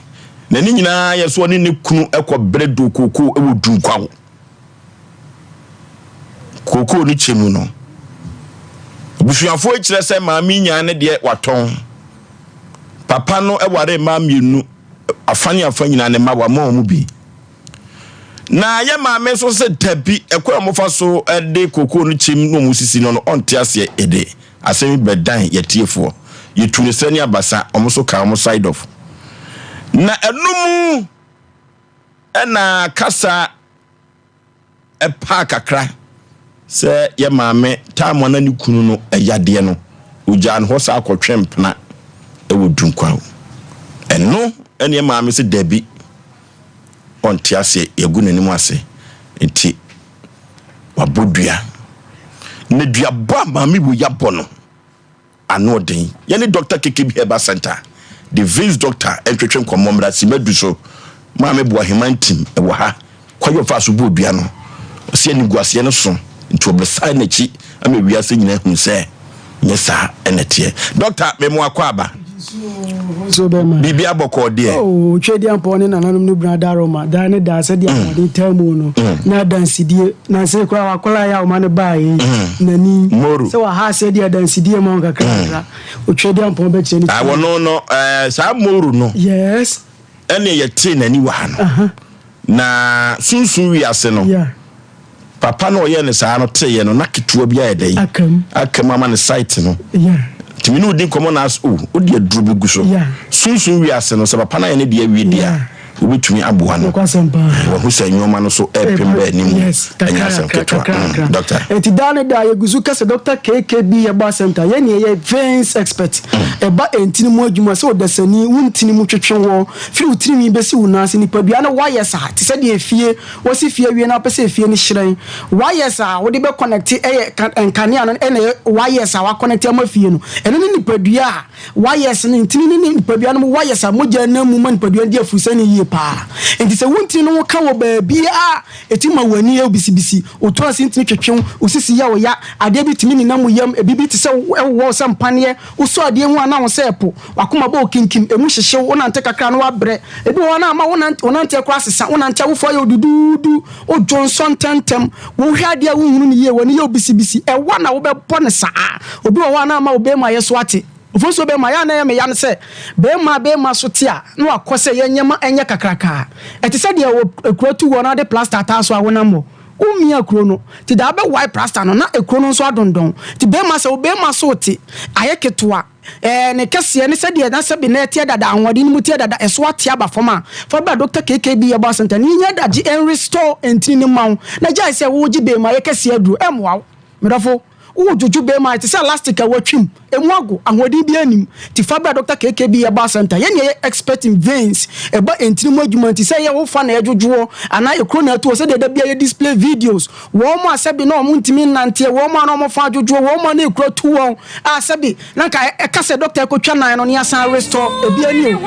Na ne nyinaa yɛ so ɔne ne kunu ɛkɔ bere do kookoo ɛwɔ Dunkwaw. Kookoo no kyɛ mu no, abusuafoɔ kyerɛ sɛ maame nyaa ne deɛ watɔn. Papa no ɛware mmaa mmienu, afa ne afa nyinaa ne mma wama wɔn bi. Na yɛ maame nso sɛ dabi, ɛkwan a wɔfa so de kookoo no kyɛm na wɔn sisi no no ɔnte aseɛ. Yɛde asɛm yi bɛdan yɛtiefoɔ. Yɛtu ne sɛ ne abasa, wɔn nso ka wɔn side of. Na ɛno mu ɛna kasa ɛpaa kakra. Sɛ yɛ maame time a na ne kunu no yadeɛ no, ɔgyaa no hɔ saa kɔtwe mpena wɔ Dunkwa o. Ɛno ɛne yɛ maame sɛ dabi, ɔnte aseɛ, yɛagu n'anim ase nti wabɔ dua. Na duabɔ a maame wei abɔ no, Ano ɔden. Yɛne Dɔkta KKB Herbal Centre, The Veins Doctor ntwetwe nkɔmmɔ mmra Simadu so. Maame Boahema Ntim wɔ ha. Kwan a ɔfaa so bɔɔ dua no, ɔse animguaseɛ no so nti ɔbɛsan n'akyi ama wiase nyinaa ahunu sɛ nyɛ saa na ɛteɛ. Dɔkta, me mo akwaaba. So bɛma. Biribiara bɔkɔɔ deɛ. Oh, Twedeampɔn ne nananom no bena daroma daa ne daa sɛdeɛ mm. ahoɔden taa mu no mm. na adansidie nanse koraa wakɔla yɛ a ɔma no baa yi mm. n'ani sɛ waha aseɛ deɛ adansidie ma wo kakra kakra Otwedeampɔn bɛkyerɛ ne ah, wɔno no eh, saa moro no yes ɛne yɛtee n'ani wɔ ha no na sunsun wiase no yeah. Papa no a ɔyɛɛ no saa no teeɛ no, na ketewa bi ayɛ dɛn? Akam. Akam ama ne site no. Yeah. Nti me ne odi nkɔmmɔ na as oh, wode aduro bɛgu so. Yeah. Sunsum wiase no, sɛ papa no ayɛ ne deɛ awie deɛ a, wobɛtumi aboa no. Nokwasɛm paa. Wahu sɛ nneɛma no so ɛrepem ba anim. Yes, Ɛnyɛ kakra asɛm kakra ketewa. kakra kakra. Doctor. Enti daa ne daa yɛgu so ka sɛ Dr. KKB Herbal Center, yɛn ne yɛyɛ veins expert. Ɛba ntini mu adwuma sɛ ɔdasani, wo ntini mu twetwe wɔ, firi wo tirinwi bɛsi wo nan ase, nipadua no wires a, te sɛ deɛ efie Wosi fie wie na wopɛ sɛ efie no hyerɛn. Wires a wode bɛ connect yɛ nkanea no na ɛyɛ wires a wɔakɔnɛte ama fie no. Ɛno ne nipadua a wires no, ntini no ne nipadua no mu wires a mogya nam mu ma nipadua no di afurusɛne yie paa. Nti sɛ wo ntini no ho ka wɔ baabi a, ɛtumi ma w'ani yɛ wo bisibisi, wo to ase ntini twetwe wo, wo sisi yɛ wo ya, adeɛ bi tumi nenam wo yam, ebi bi te sɛ ɛwowɔ wo sɛ mpaneɛ, wosɔ adeɛ ho a na wo sɛ ɛpo, w'akoma bɔ wo kinkim, emu hyehye wo, wonante kakra a na woabrɛ. Ebi wɔ hɔ a na ama wo nante, wo nanteɛ koraa asesa, wonante a wo fo ayɛ wo duduudu, wodwo nsɔ ntɛmntɛm, wohwɛ adeɛ a wonhunu no yie, w'ani yɛ wo bisibisi, ɛwa na wobɛbɔ no saa. Obi wɔ hɔ a na ama wo bɛɛma ayɛ so ate. Ofosuo bɛɛma, ɛyɛ a na ɛyɛ me ya no sɛ bɛɛma a bɛɛma so te a na wakɔ sɛ yɛ nneɛma nyɛ kakrakaa. Ɛte sɛ deɛ wɔ akuro atu hɔ na wode plaster ataa so a wonam hɔ. Womia kuro no, nti daa bɛwae plaster no na ekuro no nso adondɔn. Nti bɛɛma sɛ wo bɛɛma so te ayɛ ketewa. Ɛɛ, ne kɛseɛ ne sɛdeɛ na sɛbe na ɛteɛ dada, ahoɔden no mu teɛ dada, ɛso ate aba fam a, fa bra Dɔkta KKB Herbal Centre na yɛnya adagye nrestore ntini no mma wo, na gyae sɛ woregye beema yɛ kɛseɛ aduro, ɛmmoa wo. Me dɔfo, woredwodwo beema ayɛ te sɛ elastic a wɔatwim, ɛmu ago, ahoɔden biara nnim. Nti fa bra Dɔkta KKB Herbal Centre, yɛn na yɛyɛ expert in veins, ɛba ntini mu adwuma nti, sɛ ɛyɛ wo fa na ɛdwodwoɔ, anaa ekuro na ɛtoɔ, sɛdeɛ da biara yɛ display videos, wɔn a sɛbe na wɔn ntumi nnanteɛ, wɔn a na wɔn fa adwodwoɔ, wɔn a na ekuro atu wɔn, a sɛbe na nka ɛka sɛ dɔkta ɛkɔtwa nan no ne asan restore ebi ani o.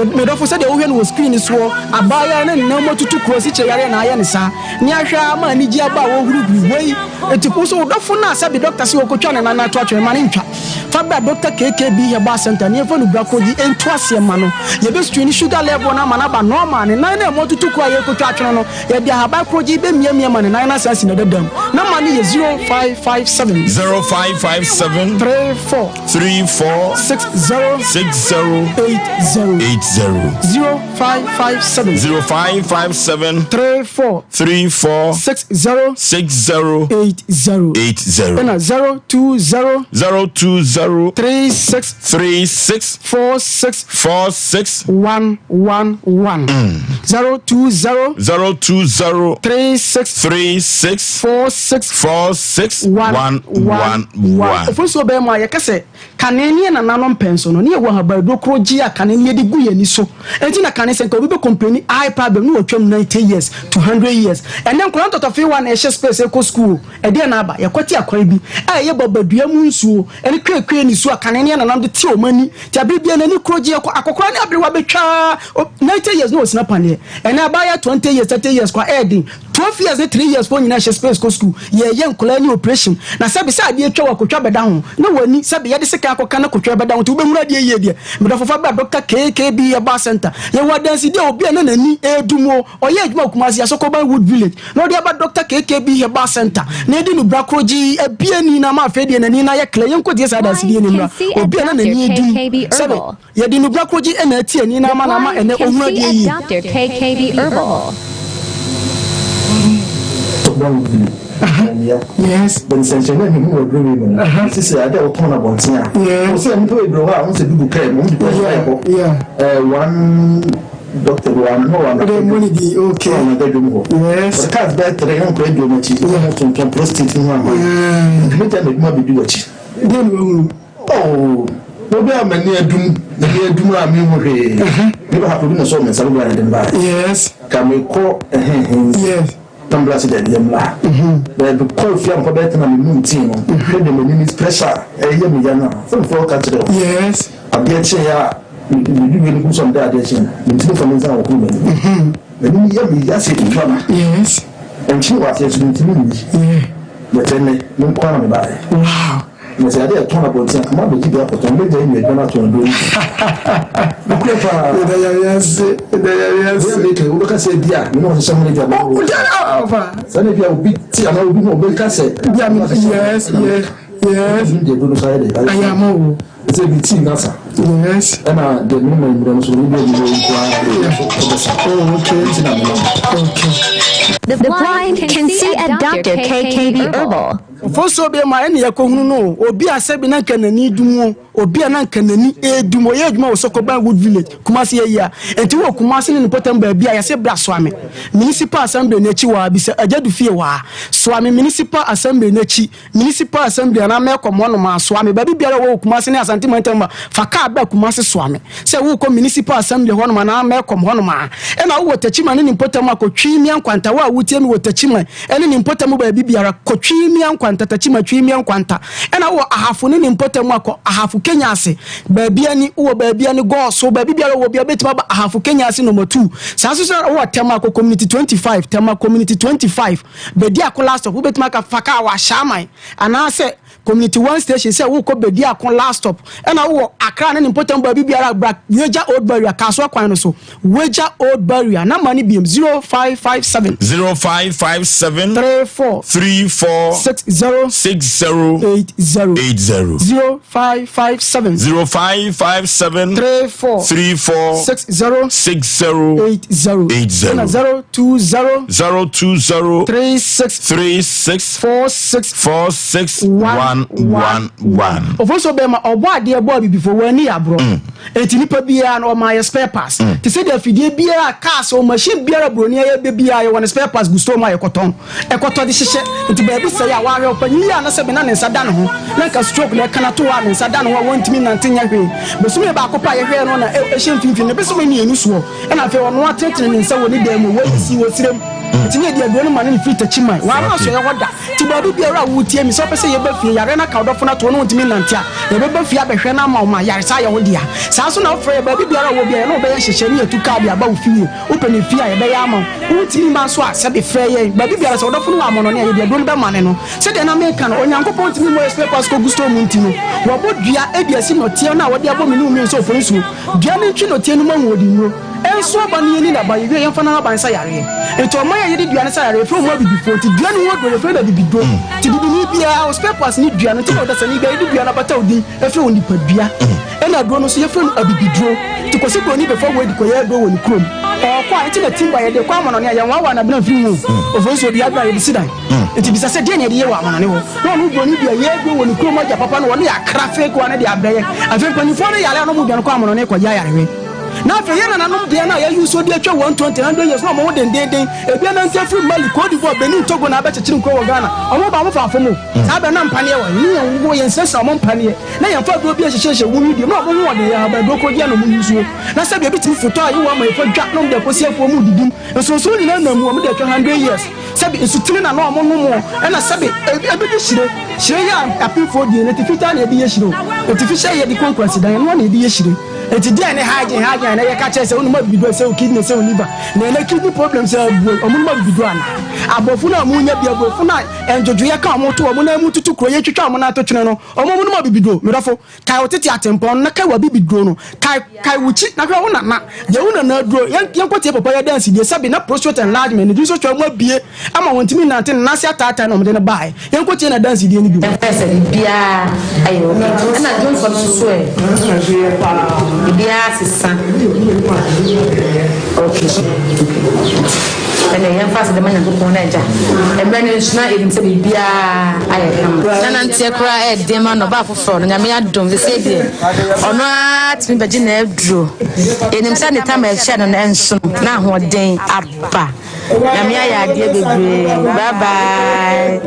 Me dɔfo, sɛdeɛ wohwɛ no wɔ screen soɔ, abaayewa ne ne nan mu atutu kuro asikyire yareɛ na ayɛ ne saa, ne ahwɛ ara ma anigye aba a wɔhurihuri wei. Enti wo nso wo dɔfo no a sɛbe dɔkta sɛ ɔkɔtwa ne nan ato atwene ma no ntwa. Fa bra Dɔkta KKB Herbal Center ne yɛmfa no bra kɔgye ntu aseɛ ma no. Yɛbɛ screen sugar level no ama no aba normal, ne nan no a ɛmu atutu kuro a yɛrekɔtwa atwene no, Yɛde ahaban korogye yi bɛmiamia ma ne nan no asan asi n'adada mu. Nɔma no yɛ 0557. 0557. 34. 34. 60. 60. 80. 80. 0557. 0557. 34. 34. 60. 60. 80. 80. Ɛna 020. 020. 36. 36. 46. 46. 111. 020. 020. 36. 36. 46. 46. 111. Ofosuo bɛn mu a yɛka sɛ kane ne yɛn nananom pɛn so no, ne yɛwɔ ahabanduro koro gye a kane ne yɛde gu yɛn ani so. Enti na kane sɛ nka obi bɛ complaini eye problem ne watwam 90 years to 100 years. Ɛnɛ nkwadaa ntɔtɔfewa na ɛhyɛ space ɛkɔ school o. Ɛdeɛn na aba? Yɛkwati akwan bi a ɛyɛ babadua mu nsuo ne kwekwee nisuo a kane ne yɛn nananom de te wɔn ani. Nti abere biara n'ani koro gye kɔ. Akɔkora ne aberewa bɛtwa ara 90 years na ɔsina paneɛ. Ɛnɛ abaayewa 20 years, 30 years kɔ a ɛyɛ den. 12 years ne 3 years foɔ nyinaa hyɛ space kɔ sukuu. Yɛreyɛ nkwadaa ani operation. Na sɛbe sɛ adeɛ twa wo a kotwa bɛda ho. Na w'ani sɛbe yɛde sekan akɔka na kotwa bɛda ho nti wobɛhunu adeɛ yie deɛ. Medɔfo fa bra Doctor KKB Herbal Centre. Yɛwɔ adansedie a obi a na n'ani redum o, ɔyɛ adwuma wɔ Kumasi Asokoban Wood Village na ɔde aba Doctor KKB Herbal Centre na yɛde no bra koro gyee abie ni na ama afei deɛ n'ani no ayɛ clear. Yɛnkɔtie saa adansedie no mmra. Obi a na n'ani redum sɛbe yɛde no bra koro gye na ati ani no ama no ama ɛnɛ ɔhunu adeɛ yie. Yes. But nsɛnkyerɛnne a mehu wɔ aduro wei mu no, ɛte sɛ ade a wɔtɔn no abɔnten a, wo sɛ nnipa bebree wɔ hɔ a wɔn sɛ bi gu kaa mu, wɔn de pɛsɛ ɛbɔ. 1. Doctor bi wɔ no wɔ Wode mmɔ ne din, okay. Wɔ anadwo dwom hɔ. Yes. Ɔde cars bɛyɛ tere ne nkora di wɔn akyi. Wɔn ho tontɔn prostate ho ama. Nti me gya m'adwuma bɛdi w'akyi. Deɛ na wahunu? Oh, obi a m'ani adum, m'ani adum a menhu hwee. Me ba ha obi na sɔɔ me nsa me bra ne de me baeɛ. Yes. Ka mekɔ ɛhɛnhɛn. Yes. Na mbra se daabi yɛmmra ha. Baabi kɔ fie ampa bɛyɛ tena me mu ntii no. Hwɛ deɛ m'ani ne pressure a ɛyɛ me ya no a. Sɛ mefrɛ wo ka kyerɛ wo. Yes. Adeɛ kyeeɛ a medi wie no gu so a meda adeɛ kyeeɛ no mentumi mfa me nsa nhohoro m'anim. M'anim yɛ me ya sɛ ɛtwa ma. Yes. Nkyene wɔ aseɛ nso mentumi nni. Yeah. But ɛnnɛ me nko ara na mebaeɛ. Wow. Na sɛ adeɛ ɛtɔn abɔnten a, kama bɛgye bi akɔtɔn, mɛgyae nnuadwa no atɔn aduro no bi. Nokorɛ paa. Yɛda Nyame ase, yɛda Nyame ase. Wei a meka yi, wobɛka sɛ bi a me ne ɔhyehyɛ ho no gya bɛwɔ. Wogya ɔfa. Saa na bi a obi te anaa obi hu ɔbɛka sɛ. Bi a me, yes, yes, yes. Deɛ aduro no so ayɛ dɛ. Ayɛ ama wo. Sɛ bi tii nasa. Yes. Ɛna deɛ me ma mmerɛ no so no bi a nko ara so ɛbɛsa. Oh, okay. Nti na menam. Okay. The blind can see at Dr. KKB Herbal. Mfomsoɔ bɛn mu a ɛne yɛkɔhunu no o, obi a sɛbi na nka n'ani dum o, obi a na nka n'ani redum, ɔyɛ adwuma wɔ Sokoban Wood Village, Kumasi ayi a, enti wɔ Kumasi ne ne mpɔtam baabi a yɛse bra Soame Municipal Assembly no akyi hɔ a, bisa Agya Du fie hɔ a, Soame Municipal Assembly no akyi, Municipal Assembly anaa Melcom hɔnom a, Soame, baabi biara a wɔ wɔ Kumasi ne Asante mantam mu a, fa kaa bra Kumasi Soame, sɛ worekɔ Municipal Assembly hɔnom anaa Melcom hɔnom a, ɛna wowɔ Techiman ne ne mpɔtam a, kɔtwi Mia Nkwanta, wo a wotie me wɔ Techiman, ɛne ne mpɔtam baabi biara, kɔ Twimia Nkwanta, Takyima Twimia Nkwanta, ɛna wowɔ Ahafo ne ne mpɔtam a, kɔ Ahafo Kenya ase, baabi ani, wowɔ baabi ani, Gɔɔso, baabi biara wɔ biara, wobɛtumi aba Ahafo Kenya ase nɔma 2. Saa nso so wowɔ Tema, kɔ Community 25, Tema Community 25, Bediako last stop, wobɛtumi aka fa kaa wɔ Ashaiman, anaasɛ Community One Station sɛ wokɔ Bediako last stop, ɛna wowɔ Accra ne ne mpɔtam baabi biara a, bra Weija Old Barrier, Kasoa kwan no so, Weija Old Barrier, number no biom, 0557. 0557. 34. 34. 60. 60. 80. 80. 0557. 0557. 34. 34. 60. 60. 80. 80. Ɛna 020. 020. 36. 36. 46. 46. 1 1 1. Ofosuo bɛma ɔbɔ adeɛ bɔ abibifo wɔn ani yɛ aborɔ mm. Eti nipa biara no ɔma yɛ spare parts mm. Te sɛ deɛ afidie biara cars o machine biara buroni ayɛ bɛ biara yɛwɔ ne spare parts gu store mu a yɛkɔtɔn ɛkɔtɔ de hyehyɛ. Nti baabi sɛe a wahwɛ ɔpanyin yi a na sɛbe na ne nsa da ne ho na nka stroke na ɛka no ato hɔ a ne nsa da ne ho a wɔntumi nante nyɛ hwee. Bosome baako pɛ a yɛhwɛɛ no na ɛhyɛ mfimfini no bosome mmienu soɔ ɛna afei ɔno atenetene ne nsa wɔ ne dan mu wɔ si wɔ sirem. Nti ne yɛde aduro no ma no ne firi takyi man wɔama asɔeɛ hɔ da. Nti baabi biara a woretie me, sɛ wopɛ sɛ yɛba fie, yareɛ no aka wodɔfo no ato hɔ na wontumi nnante a, yɛbɛba fie abɛhwɛ no ama wo ma ayaresa ayɛ wo dea. Saa nso na wofrɛ yɛn baabi biara a wowɔ biara, yɛne wo bɛyɛ nhyehyɛe ne yɛatu kaa de aba wo fie. Wopɛ no fie a, yɛbɛyɛ ama wo. Wontumi mma nso a, sɛbe frɛ yɛn. Baabi biara, sɛ wodɔfo no wɔ amannɔne a, yɛde aduro no bɛmane no. Sɛdeɛ na mereka no, Onyankopɔn ntumi mmɔ yɛn spare parts kɔgu store mu nti no, wɔbɔ dua de asi nnɔteɛ no a wɔde abɔ me ne wo mmienu sɛ ɔfɔ nsuo. Dua no ntwe nnɔteɛ no mu ahoɔdennuro. Nso aba no yɛnni n'aba, yɛwie a yɛmfa n'ahaban nsa yareɛ. Nti ɔman a yɛde dua no sa yareɛ, yɛfrɛ wɔn abibifoɔ. Nti dua no ho aduro, yɛfrɛ no abibiduro. Nti bibini biara, wo spare parts ne dua no. Nti na ɔdasani biara, yɛde dua no abata wo din, yɛfrɛ wo nipadua. Ɛna aduro no nso, yɛfrɛ no abibiduro. Nti Kwasi Broni bɛfa wei de kɔyɛ aduro wɔ ne kurom. Ɔɔkɔ a, nti na timber yɛde kɔ amanɔne a, yɛnwaawa n'abena mfiri ho o. Ofosuo dua abena a, yɛde si dan. Nti bisa sɛ, deɛn na yɛde yɛ wɔ amanɔne hɔ? Na ɔno broni deɛ, yɛ aduro wɔ ne kurom agya papa no, ɔno yɛ akra fake one de abrɛ yɛn. Afei mpanimfoɔ no yare a, na wɔdwane kɔ amanɔne kɔgye ayarehwɛ. Na afei yɛn nananom deɛ no a yɛayi so de atwa 120, 100 years na wɔn ho dendeenden. Ebi anante afiri Mali, Cote d'Ivoire, Benin, Togo na abɛkyekyere nkuro wɔ Ghana. Wɔn ba wɔn fa afom o. Saa bɛ na mpaneɛ wɔ he? Ne yɛn wo yɛn srɛsrɛ wɔn mpaneɛ. Na yɛn fa aduro bi nhyehyɛhyɛ wɔn wedeɛ mu na wɔn ho ɔden yɛn ahaban aduro korɔ gyeɛ na wɔn yi suo. Na sɛdeɛ ebi tumi fotɔ a yewa ama efa dwa na wɔn de akɔsi afuo mu didim. Nsonsono nyinaa nam mu wɔn de atwa 100 years. Sɛbe nsutene na na wɔn nom o. Ɛna sɛbe ebi de hyire. Hyire yɛ a apemfoɔ die no atifi taa na yɛde yɛ hyire o. Atifi hyɛ yɛde kɔ nkwasidan ɛno ara na yɛde yɛ hyire. Enti deɛn ne hygiene hygiene a ɛnɛ yɛka kyerɛ sɛ wonom abibiduro ɛsɛ wo kidney ɛsɛ wo liver na ɛnɛ kidney problems abue ɔmo nom abibiduro anaa aborɔfo no a ɔmo nya bi aborɔfo no a ndwodwoeɛ ka ɔmo to ɔmo nan mu tutu kuro yɛtwitwa ɔmo nan to twene no ɔmo ɔmo nom abibiduro medɔfo kae wo tete atempɔn no na kae w'abibiduro no kae kae wo kyi na hwɛ wo nana deɛ wo nana aduro yɛn yɛnkɔ tie papa yɛ dansidie sɛbi na prostate enlargement ne dwi so twa mu abie ama wɔntumi nnante ne nan ase ataatae na wɔde no baeɛ. Yɛnkɔtie n'adansedie no bio. Ɛfɛ sɛ biribiara ayɛ ok. Ɛna dwonsɔ no nso ɛ? Biribiara sesa. Ok. Ɛnna yɛmfa aseda ma Nyankopɔn na Agya. Mmerɛ no nso na yɛnim sɛ biribiara ayɛ kama. Na nanteɛ koraa ɛyɛ den ma no, ɔbaa foforɔ no, Nyame adom, sesei deɛ ɔno ara tumi bɛgye n'aduro. Yɛnim sɛ ne tam a ɛhyɛ no no ɛnso no, na ahoɔden aba. Nyame ayɛ adeɛ bebree. Bye bye.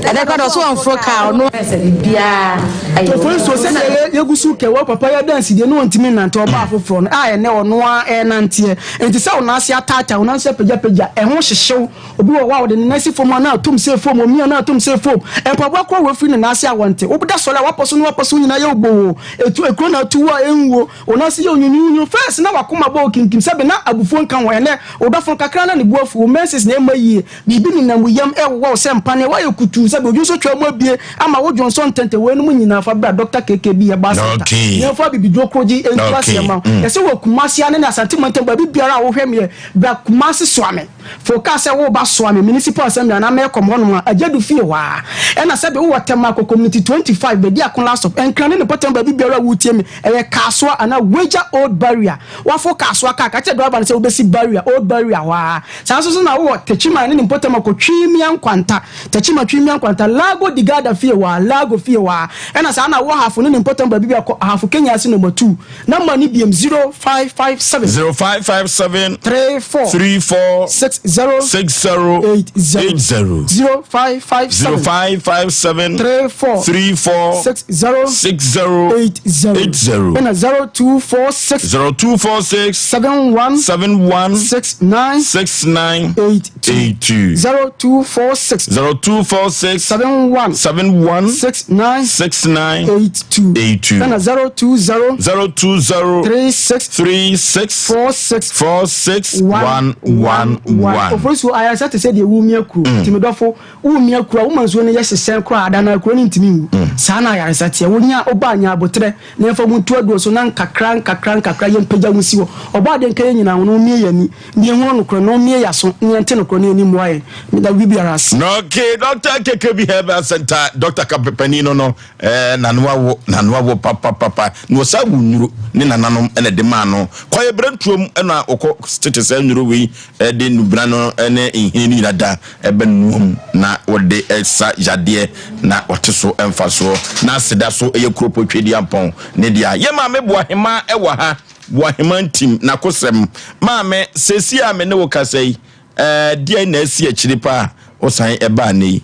Ɛnɛ koraa deɛ ɔso ɔmforo kaa, ɔno. Sɛ biribiara ayɛ Tofo nso sɛdeɛ yɛgu so kɛ wɔ papa yi adansidie ne ɔntumi nnante ɔbaa foforɔ no a ɛnɛ ɔno ara ɛrenanteɛ. Enti sɛ wo nan ase ataataa, wo nan ase apagyapagya, ɛho hyehye wo. Obi wɔ hɔ a, ɔde ne nan si fam a, na atom sɛ fam, omia na atom sɛ fam. Mpaboa koraa a wafiri ne nan ase a wɔnte. Woda sɔre a, w'apɔ so ne w'apɔ so nyinaa yɛ wo bowoo. Etu ekuro na atu wo a ɛnwuo. Wo nan ase yɛ wo nwunwunwunu. First na w'akoma bɔ wo kinkim sɛbe na abufuo nka ho. Ɛnnɛ, wo dɔfo kakra na ne bo afu wo. Menses na ɛmma yie. Biribi nenam wo yam rewowɔ wo sɛ mpaneɛ. Woayɛ kutuu sɛbe odwonsɔ twaa mu abue ama wo dwonsɔ ntɛntɛn. Weinom nyinaa fa bra Dɔkta KKB Herbal Centre. Yɛmfa abibiduro korogye ntu aseɛ mma wo. Yɛse wɔ Kumasi ha ne ne Asante mantam baabi biara a wohwɛ meɛ, bra Kumasi soa me. Fo kaa sɛ woreba soa me Municipal Assembly anaa Melcom hɔnom a, Agyadu fie hɔ ara. Ɛna sɛbe wowɔ Tema kɔ Community 25, Bediako last stop, Nkran ne ne mpɔtam baabi biara a woretie me, ɛyɛ Kasoa anaa Weija Old Barrier. Woafo Kasoa kaa, ka kyerɛ driver no sɛ wobɛsi Barrier, Old Barrier hɔ ara. Saa nso so na wowɔ Techiman ne ne mpɔtam a kɔ Twimia Nkwanta, Techiman Twimia Nkwanta, Lago di Garda fie hɔ ara, Lago fie hɔ ara. Ɛna saa na wowɔ Ahafo ne ne mpɔtam baabi biara kɔ Ahafo Kenya ase Number 2. Number no biom, 0557. 0557. 34. 34. 60. 60. 80. 80. 0557. 0557. 34. 34. 60. 60. 80. 80. Ɛna 0246. 0246. 71. 71. 69. 69. 82. 82. 0246. 0246. 71. 71. 69. 69. 82. 82. Ɛna 020. 020. 36. 36. 46. 46. 1 1 1. Ofosuo ayaresa te sɛ deɛ womia kuro. Mm. Nti medɔfo, womia kuro a woma nsuo no yɛ hyesɛn koraa ada na kuro no ntumi nwu. Mm. Saa na ayaresa teɛ. Wonya woba nya aboterɛ na yɛmfa mu nto aduro so na nkakra nkakra nkakra yɛmpagya wo nsi hɔ. Ɔbɔ adeɛ nka yɛn nyinaa ho na ɔmmie yɛn ani na yɛnhunu nokorɛ na ɔmmie yɛn aso na yɛnte nokorɛ na yɛni mmoa yɛn. Meda obi biara ase. Okay, Dr. KKB Herbal Center, Dr. Kapepani no no, eh, nano awo, nano awo papapapa. Na wɔsa wo nnuro ne nananom na ɛde maa no. Kwaeɛ berɛntuom na wɔkɔ tete saa nnuro wei de nnubena no ne nhini no nyina da ɛbɛnoam na wɔde sa yadeɛ na wɔte so mfasoɔ. Na aseda so ɛyɛ kuropo Tweduampɔn ne dea. Yɛ maame Boahemaa ɛwɔ ha, Boahemaa Ntim, n'akosɛm. Maame, seesei a me ne wo kasa yi, ɛɛ, deɛn na asi akyiri paa a wosan ɛbaa nnɛ yi?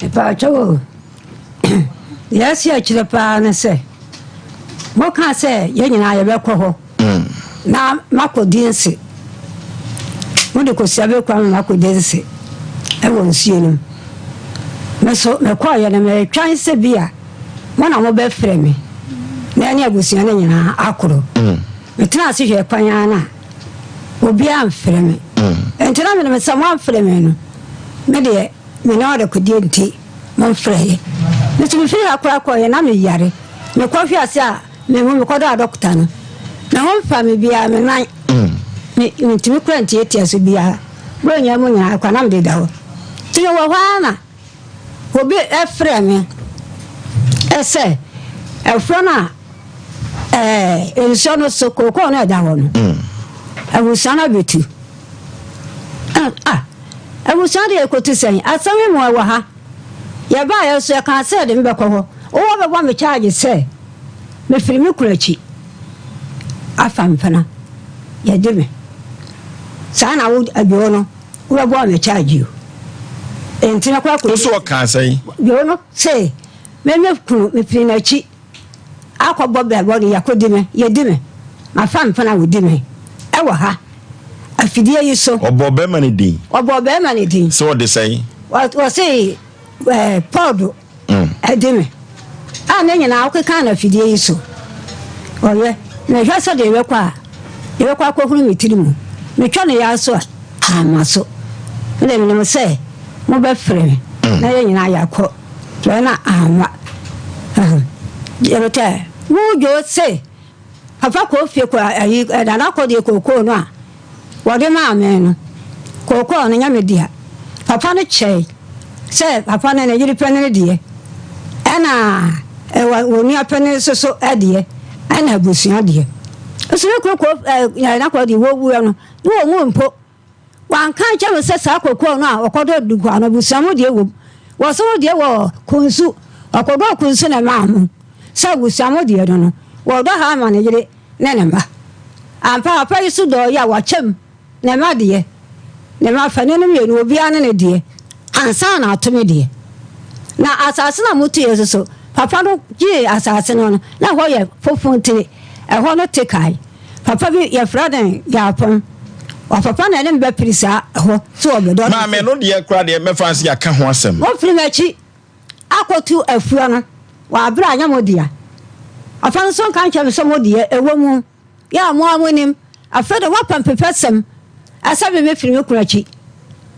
Mepaakyɛw o, deɛ asi akyire paa ne sɛ, mokaa sɛ yɛn nyinaa yɛbɛkɔ hɔ na makɔdi nse. Mode kosua bɛkura me makɔdi nse wɔ nsuo no mu. Me so mekɔeɛ no meretwɛn sɛ bi a mo na mobɛfrɛ me na ɛne abusua no nyinaa akoro. Metenaa ase hwɛɛ kwan ara na obiara amfrɛ me. Enti na menim sɛ moamfrɛ me no, me deɛ me ne ɔdekodeɛ nti momfrɛeɛ. Me nso mefiri ha koraa kɔeɛ na meyare. Mekɔhwee ase a mehu mekɔdɔ adɔkota no. Me ho mfa me biara, me nan me mentumi koraa ntiatia so biara. Buronya mu nyinaa koraa na mede da hɔ. Nti mewɔ hɔ ara na obi frɛ me sɛ ɛforɔ no a ɛɛ nsuo no so kookoo no ɛda hɔ no mm. abusua no abɛtu ah abusua deɛ ɛkɔtu sɛn asɛm yi mu ɛwɔ ha yɛbaeɛ nso yɛkaa sɛ de mebɛkɔ hɔ wowɔ bɛbɔ me charge sɛ mefiri me kunu akyi afa mpena yɛde me saa na wo adwoo no wobɛbɔ me charge o enti mɛkɔ akɔ so ɔkaa sɛn dwoo no sɛ me me kunu mefiri n'akyi akɔbɔ brabɔ no yɛakɔdi me, yɛdi me, mafa mpena a wɔdi me wɔ ha, afidie yi so. Ɔbɔɔ bɛrima no din. Ɔbɔɔ bɛrima no din. Sɛ ɔde sɛn? Wɔse ɛɛ pɔɔdo ɛdi me a ne nyinaa wokeka no afidie yi so. Ɔyɛ mehwɛ sɛ deɛ yɛbɛkɔ a yɛbɛkɔ akɔhunu me tiri mu. Metwa no yaa so a amma so. Me deɛ menim sɛ mobɛfrɛ me na yɛn nyinaa yɛakɔ. Frɛ na amma. Yɛbɛtɛ wo dwo se papa kɔ fie kɔ ayi nana kɔ deɛ kookoo no a wɔde maa me no kookoo no nyɛ me dea papa no kyɛe sɛ papa no ne yere panin deɛ ɛna ɛwɔ wɔn nua panin nso so deɛ ɛna abusua deɛ nso ne kuro kɔ nana kɔ deɛ wɔwuo no ne wɔn mu mpo. Wanka ankyerɛ me sɛ saa kokoo no a ɔkɔdɔ Dunkwa no abusua mu deɛ wom. Wɔse wo deɛ wɔ Kunsu. Ɔkɔdɔɔ Kunsu na ɛmaa ho sɛ abusua mu deɛ no no. Wɔdɔ ha ama ne yere ne ne mma. Ampa papa yi so dɔɔ yi a wakyɛm ne mma deɛ. Ne mma fani no mmienu obiara ne ne deɛ ansa na ato me deɛ. Na asase no a motuiɛ nso so papa no gyee asase no no na ɛhɔ yɛ fofontire. Ɛhɔ no te kae. Papa bi yɛfrɛ no Gyapong. Ɔpapa na ɛne me bɛpere saa ɛhɔ sɛ ɔbɛdɔ no. Maame ɛno deɛ koraa deɛ mɛfa ase yɛaka ho asɛm. Mofiri m'akyi akɔtu afua no wɔ aberɛ a anyɛ mo dea. Papa no nso nka nkyerɛ me sɛ mo deɛ ɛwɔ mu. Yɛ a mo ara monim. Afei deɛ moapa mpepɛsɛm sɛ me mefiri me kunu akyi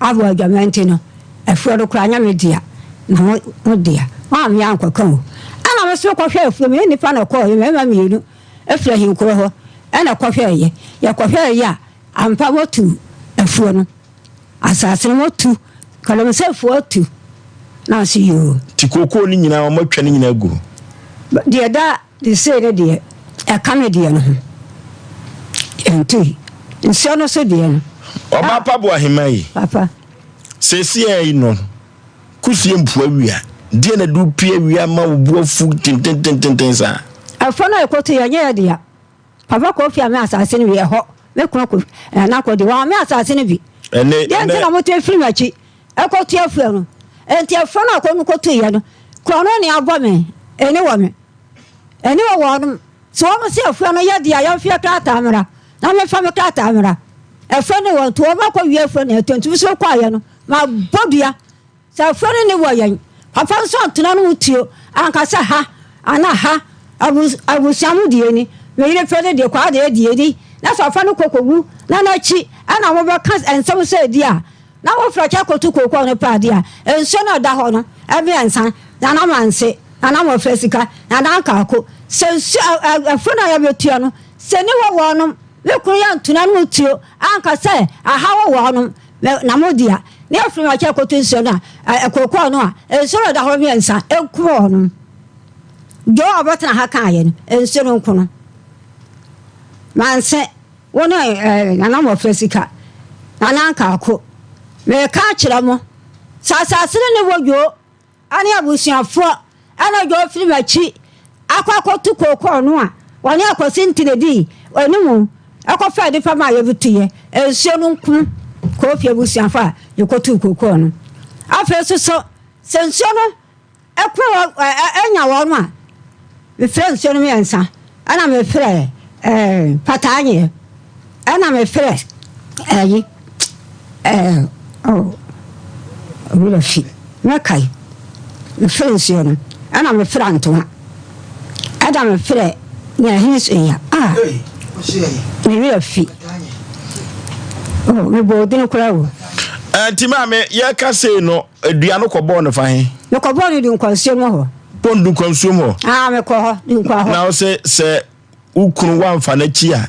abɔ adwaman nti no, afuo no koraa anyɛ me dea na mo mo dea. Moammea ankɔka o. Ɛna me nso mekɔhwɛɛ afuo, me ne nnipa na ɛkɔeɛ, mmarima mmienu. Firi ahenkuro hɔ na ɛkɔhwɛeɛ. Yɛkɔhwɛeɛ a, ampa wɔatu afuo no. Asase no wɔatu. Galamseyfoɔ atu. Na ɔse yoo. Nti kookoo no nyinaa wɔatwa ne nyinaa agu hɔ? Deɛ ɛda de sei no deɛ, ɛka me deɛ no ho. Yɛntui. Nsuo no so deɛ no. Ɔbaa pa Boahemaa yi. Papa. Seesei yi no. Kusie mpo awia. Deɛn na ɛde wo pue awia ma wo bo afu tententententen saa? Ɛfɔ no a ɛkɔto yɛ nyɛ yɛ dea. Papa Kofi ame asase no bi ɛhɔ. Me kunu Kofi Nana Kɔ de wɔn ame asase no bi. Ɛne Deɛ nti na wɔte firi m'akyi ɛkɔto afuo no. Enti ɛfɔ no a kɔ no kɔto yɛ no, korɔ no ne abɔ me, ɛni wɔ me. Ɛni wɔ wɔnom. Sɛ wɔn se afuo no yɛ dea yɛmfeɛ krataa mmra na memfa me krataa mmra. Ɛfɔ no wɔ nti wɔn akɔ wie afuo no ɛto nti me so kɔeɛ no Mabɔ dua sɛ afua no nni wɔ yɛn papa nso antena no ho tuo anka sɛ ha anaa ha abusua mu deɛ ni, me yere pɛ ne deɛ kwaa deɛ deɛ ni, na sɛ ɔfa no kɔ kɔwu na n'akyi ɛna mobɛka nsɛm sɛ ɛdi a na wofrɛ kyɛ kɔto kookoo no pɛ adeɛ a nsuo no ɛda hɔ no ɛmmiɛnsa nana manse nana mmɔfra sika nana nkaako sɛ nsuo afua no a yɛbɛtua no sɛ ni wɔ wɔnom me kunu yɛ ntena no ho tuo anka sɛ aha wɔ wɔnom Na na mo dea, ne afiri mu akyɛ kɔto nsuo no a, ɛ, kookoo no a, nsuo no da hɔ mmiɛnsa, nku wɔ no. Dwo a ɔbɛtena ha kaeɛ no, nsuo no nko no. Manse, wo ne ɛ, Nana Mmɔfra sika, Nana Nkaako, meka akyerɛ mo, sɛ asase no ne wɔ dwo, Ɔne abusuafoɔ ɛna ɔdwa ɔfiri m'akyi akɔ akɔto kookoo no a wɔne Akwasi Ntini dii anim kɔfaa nnipa maa yɛbɛtuiɛ nsuo no nko Kofi abusuafoɔ a yɛkɔtuu kookoo no. Afei nso so sɛ nsuo no ko nya wɔn a, mefrɛ nsuo no mmiɛnsa ɛna mefrɛ ɛɛ pataa nyeɛ ɛna mefrɛ ɛyi ɛɛ oh wura fi mɛkae mefrɛ nsuo no ɛna mefrɛ antoa ɛna mefrɛ nea ɛhe nso ya ah me wura fi oh mebɔ odin koraa o. Ɛnti maame yɛka sei no dua no kɔbɔɔ no fa he? Mekɔbɔɔ no Dunkwa nsuo mu hɔ. Bɔ no Dunkwa nsuo mu hɔ? Ah, mekɔ hɔ, Dunkwa hɔ. Na wo sɛ sɛ wo kunu woamfa n'akyi a,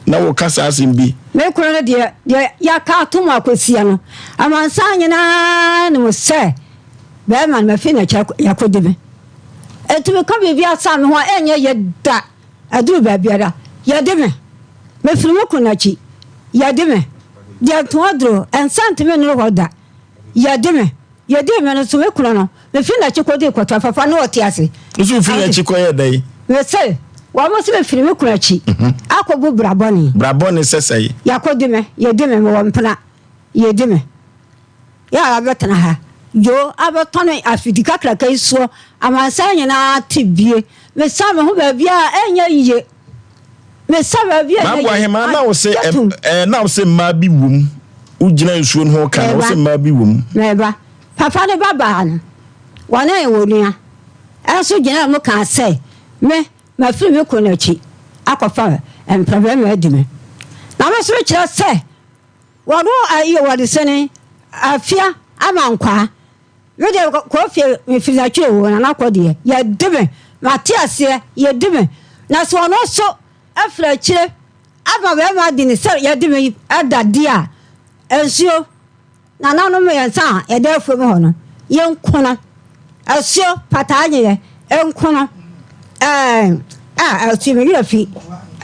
na woka saa asɛm bi? Me kunu no deɛ, deɛ yɛaka ato mu akɔsia no, amansan nyinaa nim sɛ bɛrima no mafi n'akyi yɛakɔdi me. Enti meka biribi asa me ho a ɛnyɛ yɛ da. Aduru baabiara, yɛde me. Mefiri me kunu akyi, yɛde me. Deɛ ntoa duro, nsa ntumi nnuru hɔ da. Yɛde me, yɛdii me no so, me kunu no, mefiri n'akyi kɔdii kɔtɔ, papa no ɔte ase. Wo nso wofiri n'akyi kɔyɛɛ dɛn? Mese, wɔn se mefiri me kunu akyi akɔbu bra bɔne. Bra bɔne sɛ sɛn? Yɛakɔdi me, yɛdi me, mewɔ mpena, yɛdi me. Yɛ a abɛtena ha, Joe abɛtɔne afidi kakraka yi soɔ, amansan nyinaa te bie. Mesan me ho baabiara a, ɛnyɛ yie. Mesa baabi a ɛnyɛ Maboa yie. hemaa na wo se Agye tom. ɛɛ na wo se mmaa bi wom. Wogyina nsuo no ho ka no wo se mmaa bi wom. Meba. Papa no ba baa no, wɔne wɔn nua nso gyinaa mu kaa sɛ, Me, mafiri me kunu akyi akɔfa mpena barima adi me. Na me nso mekyerɛ sɛ wɔn ayi wɔde sene afia ama nkwaa. Me deɛ kɔ fie mefiri n'akyi o nana kɔ deɛ yɛde me mate aseɛ yɛdi me na sɛ ɔno nso afiri akyire ama bɛrima adi ne sɛ yɛde me ɛda di a nsuo nananom mmiɛnsa a yɛda afuom hɔ no yɛnko no asuo pataa nyeɛ nko no ɛɛ a asuo me werɛ fi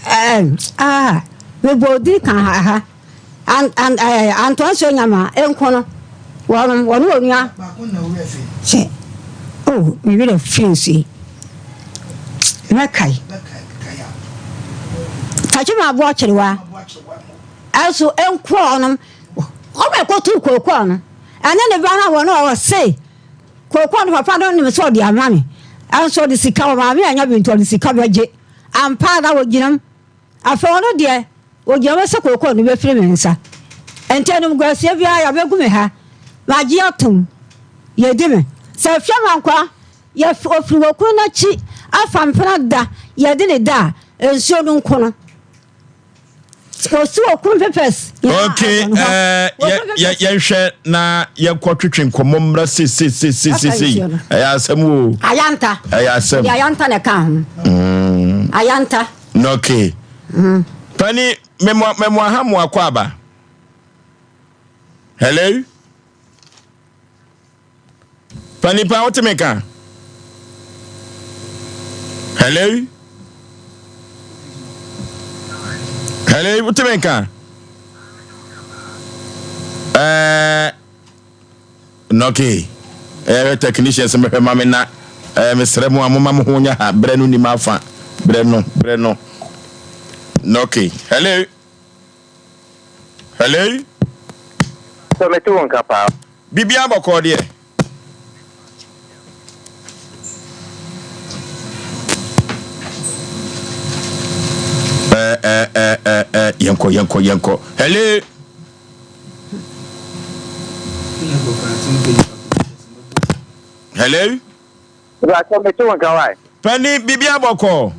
ɛɛ a mebɔ odin ka ha ha. An an ɛɛ Antoine nso nyama nko no wɔnom wɔne onua sɛ oh me werɛ firi nso yi mɛkae takyi ma aboɔ kyerewa ɛnso nko a ɔnom wɔn ɛkɔtu kookoo no ɛne ne ba no a wɔne ɔwɔ se kookoo no papa no nim sɛ ɔde ama me ɛnso ɔde sika wɔ maame anya bi nti ɔde sika bɛgye ampa na wɔgyinam Afei ɔno deɛ, ɔgyina hɔ sɛ kookoo no bɛfiri me nsa. Enti animguaseɛ biara yɛabɛgu me ha. Magye atom. Yɛdi me. Sɛ Afiamankwaa, yɛf, ɔfiri wɔ kunu no akyi afa mpena da, yɛde ne da a, nsuo no nko no. Wɔsi wɔ kunu papers nyinaa Okay, wɔ ne hɔ. eh, Wɔ yɛ, kunu yɛ, papers. yɛnhwɛ na yɛnkɔ twetwe nkɔmmɔ mmra Afa seiseiseisei. nsuo no. Ɛyɛ asɛm o. Ayanta. Ɛyɛ asɛm. Wɔde ayanta na ɛka ho. Ayanta. Okay. Pani, memo memo aha mo akɔ aba. Hello? Pani pa wote me ka? Hello? Hello, wote me ka? Eh, Okay. Ɛyɛ technicians mɛhwɛ ma me na ɛɛ mesrɛ mo a moma mo ho nyɛ ha brɛ no nim afa brɛ no brɛ no. Okay. Hello. Hello. Sɛ mete wo nka paa. Biribiara bɔkɔɔ deɛ. Ɛɛ ɛɛ ɛɛ ɛɛ yɛnkɔ yɛnkɔ yɛnkɔ. Hello. Hello. Ìbàtɔ mi tí wọn kan wáyé. Pani biribi abɔkɔ.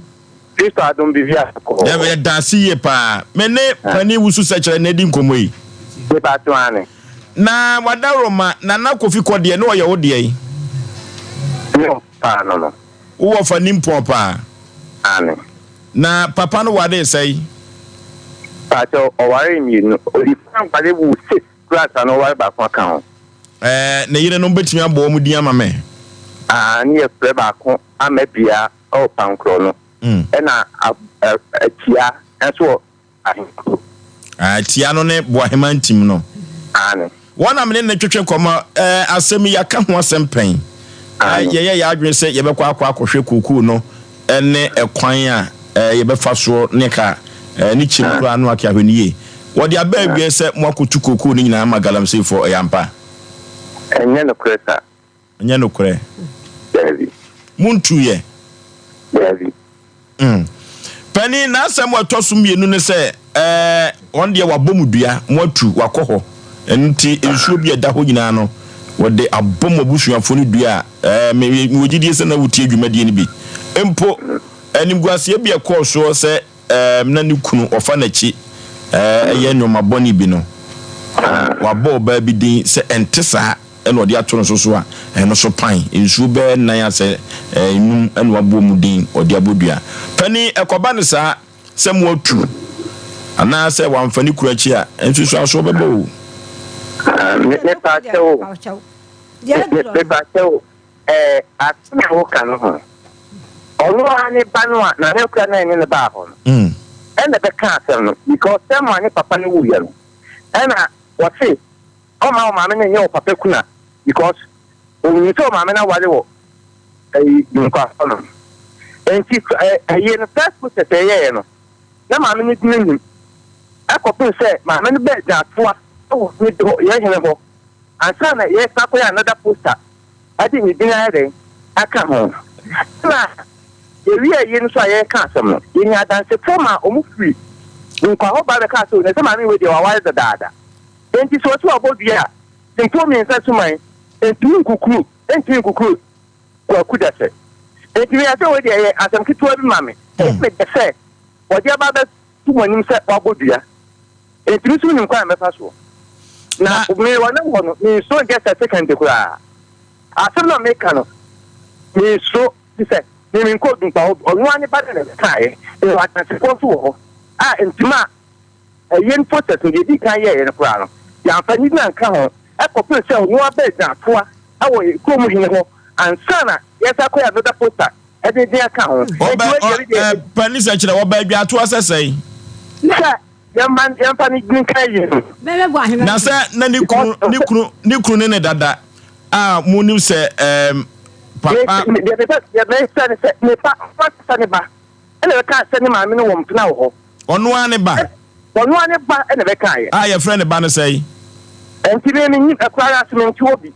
Kristo adum biribi abɔkɔ. Yɛ yɛ daase yie paa. Me ne ah. Pani wusu sɛkyerɛ na edi nkɔmɔ yi. Nipa to ane. Na wadaroma Nana Kofi kɔ deɛ ne ɔyɛ wo deɛ yi. Ne paa no no. Wowɔ fa nimpɔn paa. Ane. Na papa no waree sɛe? Pakyɛw, ɔwaree mienu. Odi kan ware woo six koraa ansa na ɔware baako aka ho. Ɛɛ, ne yerenom betumi abɔ wɔn din ama me? Aane, yɛfrɛ baako Ama Dua wɔ Pankorɔ no, ɛna Atia nso wɔ Ahenkuro. Atia no ne Boahema Ntim no. Aane. Wɔn na me ne no twetwe nkɔmmɔ. Ɛɛ, asɛm yi, yɛaka ho asɛm pɛn. Aane. Yɛyɛ yɛn adwene sɛ yɛbɛkɔ akɔ akɔhwɛ kookoo no ne ɛkwan a yɛbɛfa soɔ ne ka ne kyɛm koraa no ake ahwɛ no yie. Wɔde aba awiei sɛ moakɔtu kookoo no nyinaa ama galamseyfoɔ, ɛyɛ ampa? Ɛnyɛ nokorɛ saa. Ɛnyɛ nokorɛ. Daabi. Montuiɛ? Daabi. Mm. Panin, n'asɛm a ɛtɔ so mienu ne sɛ, ɛɛ, wɔn deɛ wabɔ mo dua, moatu, wakɔ hɔ. Ɛno nti, nsuo bi a ɛda hɔ nyinaa no, wɔde abɔ mo abusuafoɔ no dua a, ɛɛ, me, mewɔ gyidie sɛ na wotie dwumadie no bi. Mpo, animguaseɛ bi a ɛkɔɔ soɔ sɛ, ɛɛ, na ne kunu, ɔfa n'akyi, ɛɛ, yɛ nneɛma bɔne bi no, wabɔ ɔbaa bi din sɛ ɛnte saa. Ɛna ɔde ato no so so a, ɛno so pan. Nsuo bɛyɛ nan asɛ nnum ɛna waboɔ mu den ɔde abɔ dua. Panin, ɛkɔba no saa sɛ moatu anaa sɛ wamfa ne kunu akyi a, nsunsuansoɔ bɛba o. Mepa kyɛw o, mepa kyɛw o, ɛɛ asɛm a woka no ho, ɔno ara ne ba no a Nana Akua na ɛne no baa hɔ no, ɛna ɛbɛka asɛm no because sɛ ma ne papa no wuiɛ no, ɛna wɔse Ɔmma wo maame no nyɛ wo papa kuna because ɔnim sɛ wo maame no aware wɔ ɛyi nkwa hɔ nom. Nti ɛyɛ no first process a ɛyɛɛ no na maame no dini nim ɛkɔpem sɛ maame no bɛɛ gyina wɔ ne hɔ yɛn hene hɔ ansa na yɛsan kɔyɛ another poster ɛde ne din ayɛ dɛn aka ho. Na yɛwie ɛyi no so a yɛreka asɛm no yɛnya adansefoɔ ma ɔmo firi nkwa hɔ ba bɛka sɛ na sɛ maame wei deɛ waware dadaada. Enti sɛ ɔte ɔbɔ dua a, mpo miensa suman ntumi nkukuru ntumi nkukuru Kwaku Dasɛ. Enti meyɛ sɛ wei deɛ ɛyɛ asɛm ketewa bi ma me. Ɛyɛ me dɛ sɛ wɔde aba abɛto mo anim sɛ wabɔ dua. Enti me nso menim kwan a mɛfa soɔ. Na me wɔnam hɔ no, mensuro just a second koraa. Asɛm no a meka no, mensuro, te sɛ me menkɔɔ Dunkwa hɔ bi. Ɔno ara ne ba no na ɛbɛkaeɛ. Mewɔ adansefoɔ nso wɔ hɔ a ntoma a Ɛyɛn process no, deɛ ɛdii kan yɛeɛ no koraa no, yɛamfa ne din anka ho kɔpem sɛ ɔno ara bɛɛ gyina atoa wɔ yɛn kurom hene hɔ ansa na yɛsan kɔyɛ another poster de ne din aka ho. Enti Ɔbɛ, wei ɔ, deɛ, me deɛ. ɛ, Panin sɛ kyerɛ, ɔbaa dwatoa sɛ sɛn? Sɛ. Yɛmma yɛmfa no nka yie no. Na sɛ na ne kunu ne kunu ne kunu ne ne dada a mo nim sɛ ɛɛm papa. Deɛ mepɛ deɛ mɛsɛ ne sɛ ne ba ɔno ankasa ne ba ɛna ɛbɛka sɛ ne maame no wɔ mpena wɔ hɔ. Ɔno ara ne ba. Ɔno ara ne ba ɛna ɛbɛka yɛ. A yɛfrɛ ne ba no sɛn? Nti me menim akura no ase mente hɔ bi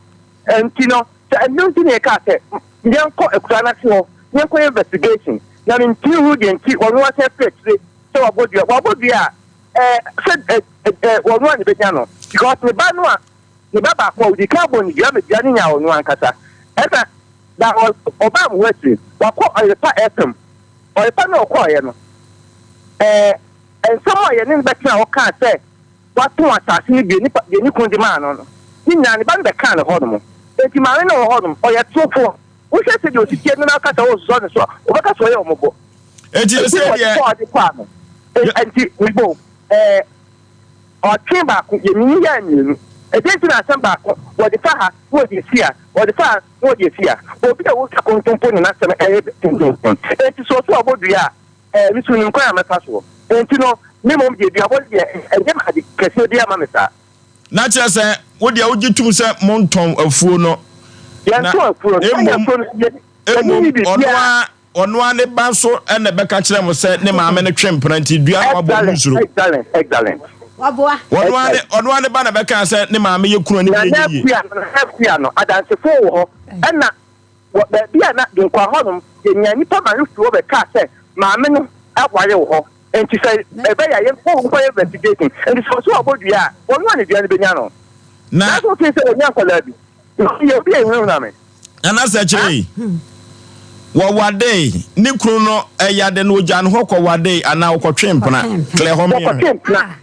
nti no sɛ ɛno nti na yɛkaa sɛ yɛnkɔ akura no ase hɔ yɛnkɔyɛ investigation na mentumi hunu deɛ nti ɔno asan afiri akyire sɛ wabɔ dua wabɔ dua a ɛɛ sɛ ɛ ɛ ɔno a na ebenya no because ne ba no a ne ba baako a odi kan bɔ ne dua ma dua no nya ɔno ankasa ɛna da ɔbaa mo hɔ akyire wakɔ ɔyerepa ɛfam ɔyerepa no ɔkɔɔyɛ no ɛɛ nsɛm a yɛne no bɛtena hɔ kaa sɛ watɔn asase no deɛ nipa deɛ ne kunu de maa no no ne nyinaa ne ba no bɛkaa ne hɔ nom eti maame no wɔ hɔ nom ɔyɛ torofoɔ wohwɛ sɛ deɛ osi tie no na ɔka sɛ ɔsosɔ ne so a ɔbɛka sɛ ɔyɛ ɔmɔbɔ. Enti Enti sɛ wɔde deɛ. kɔɔ ade kɔɔ ano. Enti mebo ɛɛ ɔtwe baako yɛnyini yɛ mmienu. Ɛdeɛn nti na asɛm baako wɔde fa ha na wɔde asi ha, wɔde fa ha na wɔde asi ha. Obi a ɔtwa kontompo ne n'asɛm ɛyɛ kontompo. Enti sɛ ɔso abɔ dua a, ɛɛ me nso menim kwan a mɛfa soɔ. Enti no, me mmom deɛ duabɔ no deɛ ɛnyɛ ade kɛseɛ biara ma me saa. Na kyerɛ sɛ wo deɛ wogye tom sɛ montɔn afuo no. Na Yɛntɔn afuo no. Sɛdeɛ mmom afuo no yɛn yɛnni mmom ne ɔno biribiara. ara Ɔno ara ne ba nso na ɛbɛka kyerɛ mo sɛ ne maame no twe mpena nti dua na wabɔ ɔmo nsuro. Excellent, excellent, Waboa. Ɔno ara ne ɔno ara ne ba na ɛbɛka sɛ ne maame yɛ kunu a ne fie Nana nyɛ yie. Akua, Nana Akua no, adansefoɔ wɔ hɔ. Ɛna wɔ baabi a na Dunkwa hɔnom, yɛnyaa nnipa ma no firi hɔ bɛkaa sɛ maame no aware wɔ hɔ. Nti sɛ ɛbɛyɛ a yɛnkɔ hɔ nkɔyɛ investigation. Nti sɛ ɔsɛ ɔbɔ dua a, ɔno a ne dua no bɛnya no. Na. Nanso wotee sɛ wɔnya nkwadaa bi. Yɛ obi a ehunahuna me. Nana Sɛkyerei, wɔwadee, ne kunu no ɛyade no ogyaa ne hɔ kɔwadee anaa ɔkɔtwee mpena? Clear hɔ mmiɛnhwɛ. Wɔkɔtwee mpena.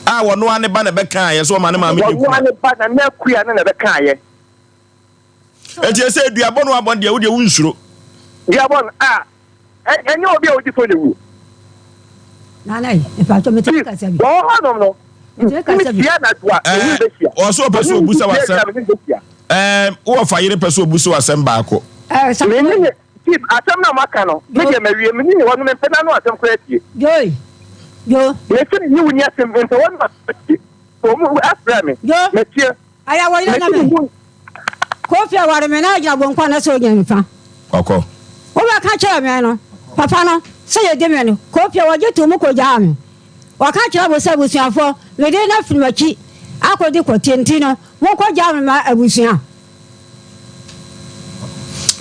A wɔno ara ne ba na ɛbɛkaeɛ sɛ ɔma ne maame nyɛ Wɔno ara kunu. ne ba Nana Akua no na ɛbɛkaeɛ. Enti ɛsɛ duabɔ no abɔ no deɛ wo deɛ wonsuro. Duabɔ no a ɛnyɛ obi a odi fɔ na ewu. Nana yi, mpatsɔ mi tumi kasa bi. Wɔn hɔnom no, mi tia anadwo a, ewu bɛhyia. Ɔsɛ ɔpɛ sɛ obusa w'asɛm. Ɛɛ, wowɔ fa yere pɛ sɛ obusa w'asɛm baako. Me ne ne chief asɛm na moaka no, me deɛ mawie, me ne ne hɔ no mempɛ n'ano asɛm koraa tie. Joy, Jo. Mese me ne wo ni asɛm, mempɛ w'ano asɛm tie. Wɔn afrɛ me, Jo. matie. Aya wɔ yerɛ na me. Kofi aware me na agyina bonkwa na sɛ onya nifa. Ɔkɔ. Wo bɛ ka kyerɛ me no papa no sɛ yɛ di me no Kofi wɔgye too mu kɔ gyaa me. Wɔka kyerɛ mo sɛ abusuafoɔ me de no afiri makyi akɔ di kɔteɛ nti no mo nkɔ gyaa me ma abusua.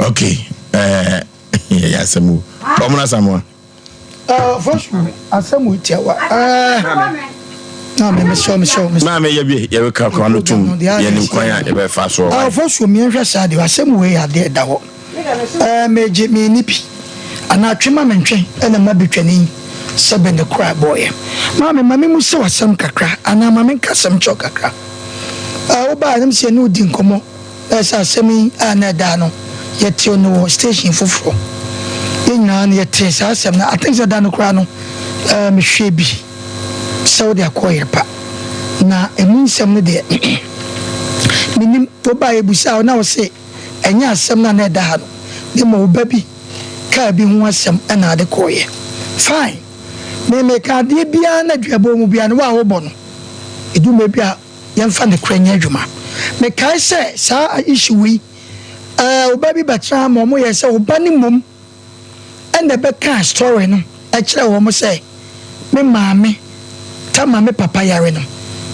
Ok ɛɛ yɛ asɛm o. Ɔmo na Samoa. Fosu asɛm wo tiawa. Na me mesɛ mesɛ mesɛ. Maame yɛ bi yɛ ka kwan no tum yɛ nim kwan a yɛbɛ fa so. Fosu miɛnhwɛ saa deɛ asɛm wei yɛ adeɛ ɛda hɔ. Ɛɛ megye me ni bi anaa twe ma mentwe ɛna ma bi twani sɛ bɛ ne kora bɔɔyɛ. Maame ma me mu sɛ wasɛm kakra anaa ma menka asɛm kyɛw kakra. Ɛɛ wobaa ɛnam sɛ yɛne wo di nkɔmmɔ. Ɛyɛ sɛ asɛm yi a na ɛda no, yɛtee no wɔ station foforɔ. Yɛn nyinaa no yɛtee saa asɛm no. I think sɛ da no koraa no, eh, mehwɛɛ bi sɛ wode akɔ yere pa. Na ɛmu nsɛm no deɛ, menim. Wobaa yɛbusaa wo na wo se ɛnyɛ asɛm no a na ɛda ha no, na mmom wo ba bi kaa bi ho asɛm na ade kɔeɛ. Fine. Me meka adeɛ biara na duabɔ mu biara no, wo a wobɔ no, ɛdu mmerɛ bi a, yɛmfa nokorɛ nyɛ adwuma. Mekae sɛ saa issue wei ɛɛ ɔba bi bɛtena ha ma wɔn yɛ sɛ ɔba no mmom ɛna ɛbɛkaa story no ɛkyerɛ wɔn sɛ me maame tama me papa yare no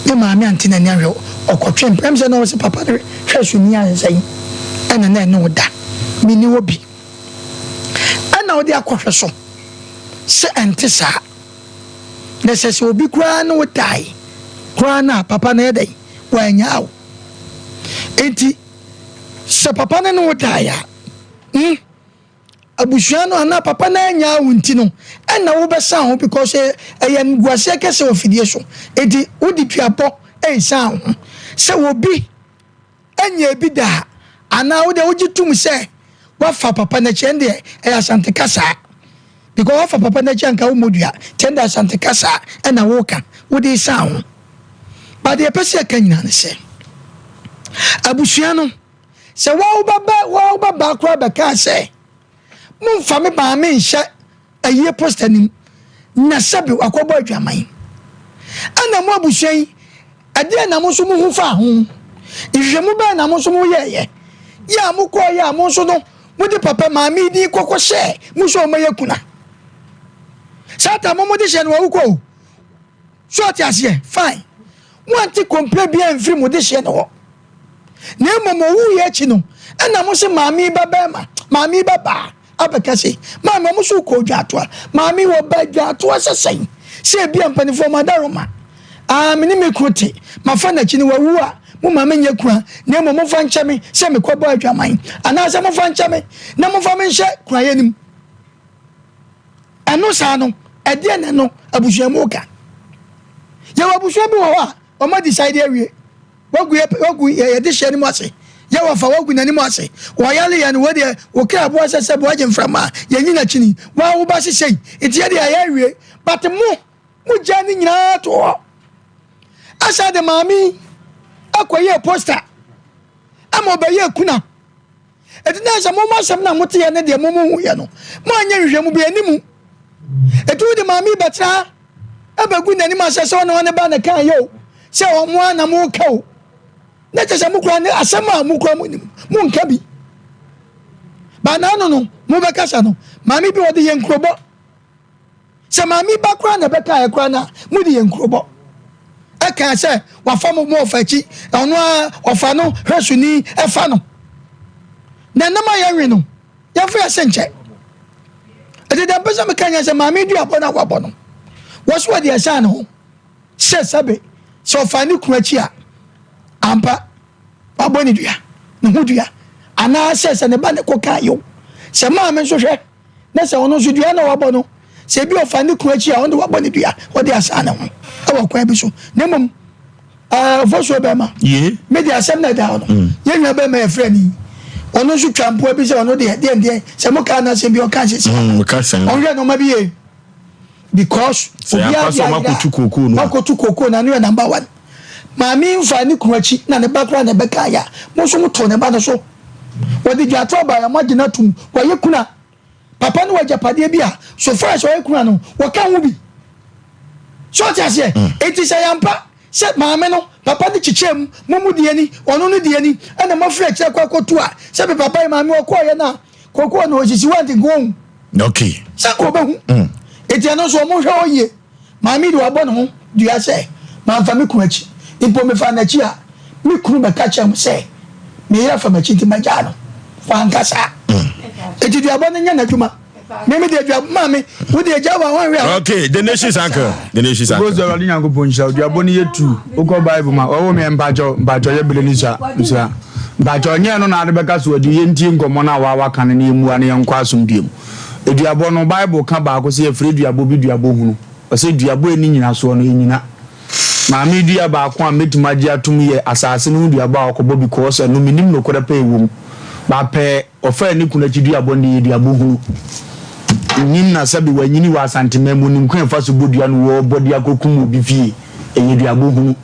me maame ante n'ani anhwɛ ɔkɔtwe mpena ɛm sɛ na ɔsɛ papa no hwɛ so ni ansɛn ɛna na ɛne ɔda menni hɔ bi ɛna ɔde akɔhwɛ so sɛ ɛnte saa. Na sɛ sɛ obi koraa ne wo dae koraa no a, papa no yɛ dɛn? Wannyaa wo. Enti sɛ papa no ne wo dae a, hmm, abusua no anaa papa no annyaa wo nti no, ɛnna wobɛsan ho because ɛyɛ animguaseɛ kɛse wɔ fidie so. Enti wode duabɔ resan wo ho sɛ obi nyɛɛ bi da anaa wo deɛ wogye tom sɛ woafa papa no akyi ɛndeɛ ɛyɛ Asante kasaa because woafa papa no akyi anka wommɔ dua nti ɛnde Asante kasaa ɛna woka wode san ho but deɛ ɛpɛ sɛ ɛka nyinaa ne sɛ abusua no sɛ woa wobɛba woa wobɛba koraa bɛkaa sɛ momfa me maame nhyɛ ayie poster nim. Na sɛbe wakɔbɔ adwaman. Ɛna mo abusua yi, ɛdeɛn na mo nso mohu faa ho? Nhwehwɛmu bɛn na mo nso moyɛeɛ? Yɛ a mokɔeɛ a mo nso no mode papa maame yi din kɔkɔhyɛɛ mo sɛ ɔmmɛyɛ kuna. Saa ta mo mode hyɛ no wawu kɔ o. So ɔte aseɛ? Fine. Moante complain biara mfiri mo dehyeɛ no hɔ. Na mmom ɔwuiɛ akyi no, ɛna mo se maame yi ba bɛrima, maame yi ba baa abɛka se, maame ɔmo so kɔ dwaatoa. Maame wɔ ba dwaatoa sɛ sɛn? Sɛ ebi a mpanimfoɔ mo adaroma. Ah, me ne me kunu te, mafa n'akyi no wawu a, mo ma menyɛ kuna, na mmom momfa nkyɛ me sɛ mekɔbɔ adwaman, anaasɛ momfa nkyɛ me na momfa me nhyɛ kunayɛ no mu. Ɛno saa no, ɛdeɛn na ɛno abusua mu ka? Yɛwɔ abusua bi wɔ hɔ a, wɔn adecide awie. Wagu yɛ wagu yɛ yɛde hyɛ no mu ase. Yɛ wɔfa wagu n'anim ase. Wɔyale yɛ no wɔ deɛ wokra aboa sɛ sɛ boagye mframa a yɛnyi n'akyini. Wɔn wo ba hyehyɛ yi. Nti yɛ deɛ yɛ awie. But mo, mo gya ne nyinaa to hɔ. Asa de maame yi akɔyɛ poster ama ɔbɛyɛ kuna. Enti na sɛ mo mo asɛm na moteɛ ne deɛ mo mo huiɛ no, moanyɛ nhwehwɛmu bi ɛni mu. Enti wode maame yi bɛtena ha ɛbɛgu n'anim asɛ sɛ ɔne ɔne ba na kan yɛ o, sɛ ɔmo ara na mo ka o. Na kyɛ sɛ mo kura ne asɛm a mo kura mo nim, mo nka bi. Ba n'ano no, mo bɛkasa no, maame bi ɔde yɛ nkurobɔ. Sɛ maame ba koraa na ɛbɛkaeɛ koraa no a, mode yɛ nkurobɔ. Ɛkaa sɛ wafa mo mo ɔfa akyi, ɔno ara ɔfa no hwɛsoni ɛfa no. Na ɛnam a yɛnwe no, yɛmfa yɛ se nkyɛ. Ɛti deɛ mpɛ sɛ meka nyɛ sɛ maame duabɔ no a wabɔ no, wɔ so wɔde ɛsan ne ho sɛ sɛbe sɛ ɔfa ne kunu akyi a, ampa wabɔ ne dua, ne ho dua, anaasɛ sɛ ne ba ne kɔ kaa yew. Sɛ maame nso hwɛ na sɛ ɔno nso dua na wabɔ no, sɛ ebi ɔfa ne kunu akyi a, ɔno de wabɔ ne dua, ɔde asan ne ho wɔ kwan bi so. Na mmom ɔfɔsuo bɛrima, me de asɛm na ɛda hɔ no, mm. yɛn nua bɛrima yɛ frɛ ni, ɔno nso twa mpoa bi sɛ ɔno deɛ deɛ deɛ sɛ mo kaa n'asɛm bi ɔka sɛ sɛ ɔnhwɛ nneɛma bi yie because obiara de ayera wakɔtu kookoo na ano yɛ number one. Maame nfa ne kunu akyi na ne ba koraa na ɛbɛka ya mo nso mo to ne ba no so. Wɔde dwatoa baeɛ a moagye no atom. Wayɛ kuna. Papa no wɔ agyapadeɛ bi a so far as ɔyɛ kuna no, wɔka ho bi. So ɔte aseɛ? Mm. Enti sɛ yɛampa sɛ maame no, papa no kyekyɛɛ mu, mo mu deɛ ni, ɔno no deɛ ni, ɛna moafiri akyire akɔ akɔtu a, sɛ me papa yi maame ɔkɔɔyɛ no a, kookoo no ɔsisi hɔ a nti nka ɔnhu. Okay. Sɛ nka ɔbɛhu. Mm. Enti ɛno nso wɔn hwɛ hɔ yie. Maame de wabɔ ne ho dua sɛ, Mamfa me kunu akyi. Mpo mefaa n'akyi a, me kunu bɛka kyerɛɛ me sɛ me yere afa m'akyi nti magyaa no. Wanka saa. Enti duabɔ no nyɛ n'adwuma. Me me deɛ duabɔ maame, wo deɛ gya wa wanhwɛ a. Okay, the nation's uncle. The nation's uncle. Goes Awurade Nyankopɔn nhyira wo. Duabɔ no yɛ tu. Wokɔ Bible ma wɔwɔ me mpakyɛw mpakyɛw yɛ bere ne sua sua. Mpakyɛw nyɛ no na ade bɛka so adi yɛntie nkɔmmɔ no a wa waka no na yɛmmua na yɛnkɔ asomdwoe mu. Duabɔ no, Bible ka baako sɛ yɛfrɛ duabɔ bi duabɔ hunu. Ɔsɛ duabɔ a ɛnni nyinasoɔ no, ɛnnyina. Maame dua baako a mɛtumi agye atom yɛ asase no ho duabɔ a ɔkɔbɔ because ɛno mennim nokorɛ pɛ a ɛwɔ mu. But pɛɛ ɔfaa ne kunu akyi duabɔ no deɛ ɛyɛ duabɔ hunu. Nnim na sɛbe wanyini wɔ Asanteman mu, ɔnim kwan a ɛfa so bɔ dua no, wɔbɔ de akɔkum obi fie. Ɛyɛ duabɔ hunu.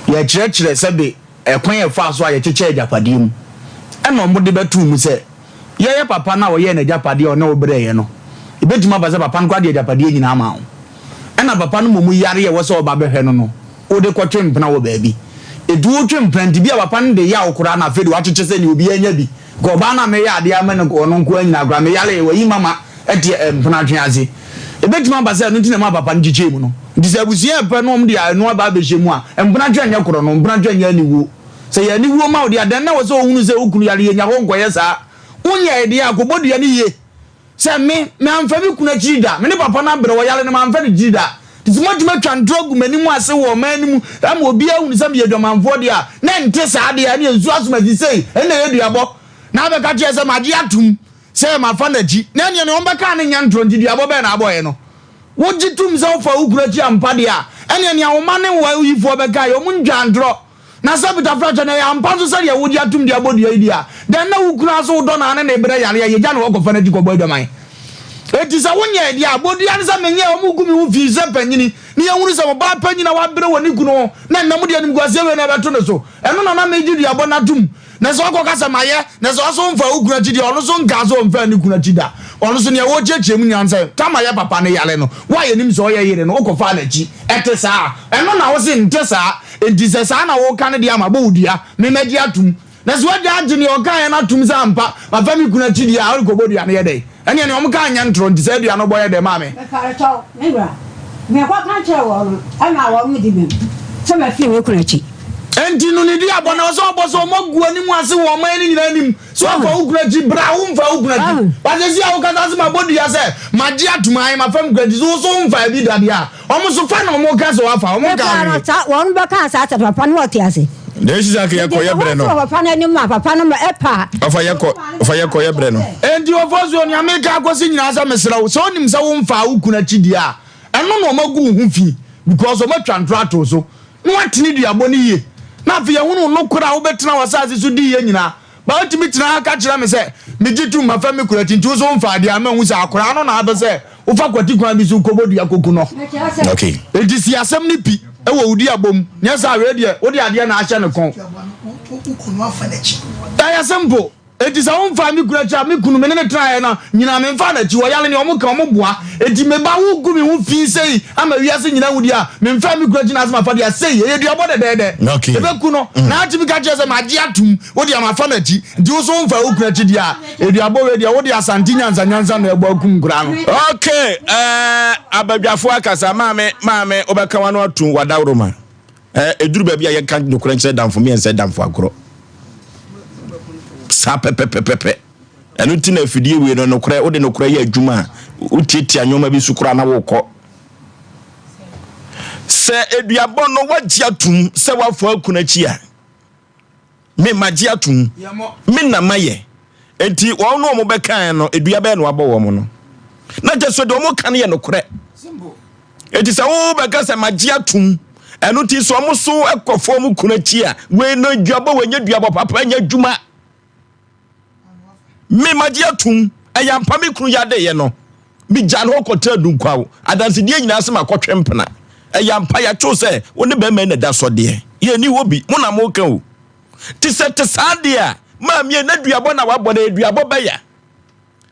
Yɛkyerɛkyerɛ sɛbe ɛkwan a ɛfaa so a yɛkyekyɛɛ agyapadeɛ mu. Ɛna wɔde bɛtoo mu sɛ. Yɛyɛ papa no a ɔyɛɛ n'agyapadeɛ a ɔne wo brɛeɛ no, ɛbɛtumi aba sɛ papa no koraa de agyapadeɛ nyinaa maa wo. Ɛna papa no mmom yareɛ a ɛwɔ sɛ ɔba bɛhwɛ no no, wode kɔtwe mpena wɔ baabi. Ɛti wotwe mpena nti, bi a papa no de yaw koraa na afei de wakyekyɛ sɛ nea obiara nya bi. Nka ɔbaa no a meyɛ adeɛ ama no ɔno nko ara nyinaa koraa, meyareeɛ, wayi mama te mpena twe ase. Ɛbɛtumi aba sɛ ɛno nti na ɛmaa papa no kyekyɛɛ mu no. Nti sɛ abusua repɛ na wɔde ɛno aba abɛhyɛ mu a, mpena twe nyɛ korɔno, mpena twe nyɛ aniwuo. Sɛ ɛyɛ aniwuo ma wo deɛ a, dɛn na ɛwɔ sɛ wohunu sɛ wo kunu yare yɛ? Nya hɔ nkɔyɛ saa. Wonyɛe deɛ a, kɔbɔ dua no yie sɛ, Me, mamfa me kunu akyiri da. Me ne papa no abrɛ, ɔyare no, mamfa no kyiri da. Nti sɛ moatumi atwa ntorɔ agu m'anim ase wɔ ɔman no mu ama obiara ahunu sɛ meyɛ adwamanfoɔ deɛ a, na ɛnte saa deɛ a, ɛnneɛ nsuo asomasi sei, ɛno na ɛyɛ duabɔ. Na abɛka kyerɛ sɛ magye atom sɛ mafa n'akyi, na ɛnneɛ nea wɔbɛka no nyɛ ntorɔ, nti duabɔ bɛn na abɔeɛ no? Wogye tom sɛ wofaa wo kunu akyi ampa deɛ a, ɛnneɛ nea wo mma ne w'ayifoɔ bɛka yɛ, wɔntwaa ntorɔ. Na sɛ Peter frɛ kyɛ no, ɛyɛ ampa nso sɛdeɛ wogye atom de abɔ dua yi deɛ a, dɛn na wo kunu ara so wodɔ no ara ne ne brɛ yare a, yɛgya no hɔ kɔfa no akyi kɔbɔ adwaman? Enti sɛ wonyɛɛ deɛ a, bɔ dua no sɛ menyɛɛ, wɔgu me ho fi sɛ panyini, na yɛhunu sɛ ɔbaa panyin a wabrɛ wɔ ne kunu ho, na nnɛ mode animguaseɛ wei na ɛbɛto ne so. Ɛno na na megye duabɔ no atom. Na sɛ ɔkɔka sɛ mayɛ, na sɛ ɔso mfaa wo kunu akyi deɛ, ɔno nso nkaa sɛ ɔmfaa ne kunu akyi da. Ɔno nso nea wɔrekyerɛkyerɛ mu nyinaa ne sɛ, Tamar yɛ papa no yare no, wo a yɛnim sɛ ɔyɛ yere no, wokɔfaa n'akyi. Ɛte saa? Ɛno na wose nte saa. Enti sɛ saa na woka no deɛ a, mabɔ wo dua. Me mɛgye atom. Na sɛ w'agya agye nea ɔkaeɛ no atom sɛ ampa, mafa me kunu akyi deɛ a, worekɔbɔ dua no yɛ dɛn? Ɛnneɛ nea wɔkae nyɛ ntorɔ, nti saa dua no bɔ yɛ dɛn maa me? Meparekyɛw, me wura, mekɔka kyerɛɛ wɔn no, ɛnna wɔn di bem sɛ mafiri me kunu akyi. Enti no ne duabɔ no, ɛwɔ sɛ ɔbɔ sɛ wɔagu w'anim ase wɔ ɔman no nyinaa anim. Sɛ wafa wo kunu akyi, bra a womfaa wo kunu akyi. But seesei a wokasa sɛ mabɔ dua sɛ magye atom ae mafa me kunu akyi, so wo nso womfaa bi da deɛ a, wɔn nso fa na wɔka sɛ wafa, wɔn nkaa hwee. Saa wɔn bɛkaa saa sɛ papa no ɔte ase. Na esi sɛ anka yɛkɔ yɛ brɛ no. Nti papa no anim a papa no ma ɛpa. Ɔfa yɛkɔ ɔfa yɛkɔ yɛ brɛ no. Enti Ofosuo, nea meka akɔsi nyinaa sɛ mesrɛ wo, sɛ wonim sɛ womfaa wo kunu akyi deɛ a, ɛno na wɔagu wo ho fi because wɔatwa ntorɔ ato wo so. na woatene duabɔ no yie, na afei yɛahunu wo nokorɛ a wobɛtena w'asase so diiɛ nyinaa. Ba wotumi tena ha ka kyerɛ me sɛ, Megye tom, mafa me kunu akyi, nti wo nso womfaa deɛ a, mahu sɛ akoraa no na apɛ sɛ wofa kwati kwan bi so kɔbɔ dua kɔku no. Okay. Enti si asɛm no pi wɔ wo duabɔ mu, nyɛ saa a wei deɛ wode adeɛ na ahyɛ ne kɔn. Ɛyɛ simple. Enti sɛ womfaa me kunu akyi a, me kunu, me ne no tenaeɛ no nyinaa, memfaa n'akyi. Ɔyare ne wɔn ka, wɔn boa. Enti me ba, woregu me ho fi sei ama wiase nyinaa ahu deɛ a, memfaa me kunu akyi na asɛ mafa deɛ a, sei, ɛyɛ duabɔ dɛdɛɛdɛ. Okay. Ɛbɛku no. Na atumi ka kyerɛ sɛ, magye atom, wo deɛ mafa n'akyi. Nti wo nso womfaa wo kunu akyi deɛ a, aduabɔ wei deɛ, wode Asante nyansa nyansa na ɛbɔ akum nkoraa no. Okay, eh, abadwafoɔ akasa, maame, maame, wobɛka w'ano atom, w'adaworoma. Eh, ɛduru baabi a yɛnka nokorɛ nkyerɛ damfo meɛnsɛ damfo agorɔ saa pɛpɛpɛpɛpɛ. Ɛno nti na afidie wei no nokorɛ, wode nokorɛ yɛ adwuma a, wotiatia nneɛma bi so koraa na wokɔ. Sɛ aduabɔ no woagye atum sɛ woafa akunu akyi a, Me magye atom. Me na mayɛ. Enti wɔn ne wɔn bɛkae no, dua bɛyɛ na wabɔ wɔn no. Na kyɛ sɛ deɛ wɔn ka no yɛ nokorɛ. Enti sɛ wobɛka sɛ magye atom, ɛno nti sɛ wɔn so kɔ fam kunu akyi a, wei no duabɔ wei nyɛ duabɔ papa, ɛnyɛ adwuma. Me magye atom, ɛyɛ ampa me kunu yadeeɛ no, megyaa no hɔ kɔtraa Dunkwaw. Adansedie nyinaa sɛ makɔtwe mpena. Ɛyɛ ampa yɛatwo sɛ wo ne bɛrima yi na ɛda sɔ deɛ. Yɛnni hɔ bi, mo na moka o. Te sɛ te saa deɛ a, maame na duabɔ na wabɔ no, ɛyɛ duabɔ bɛya.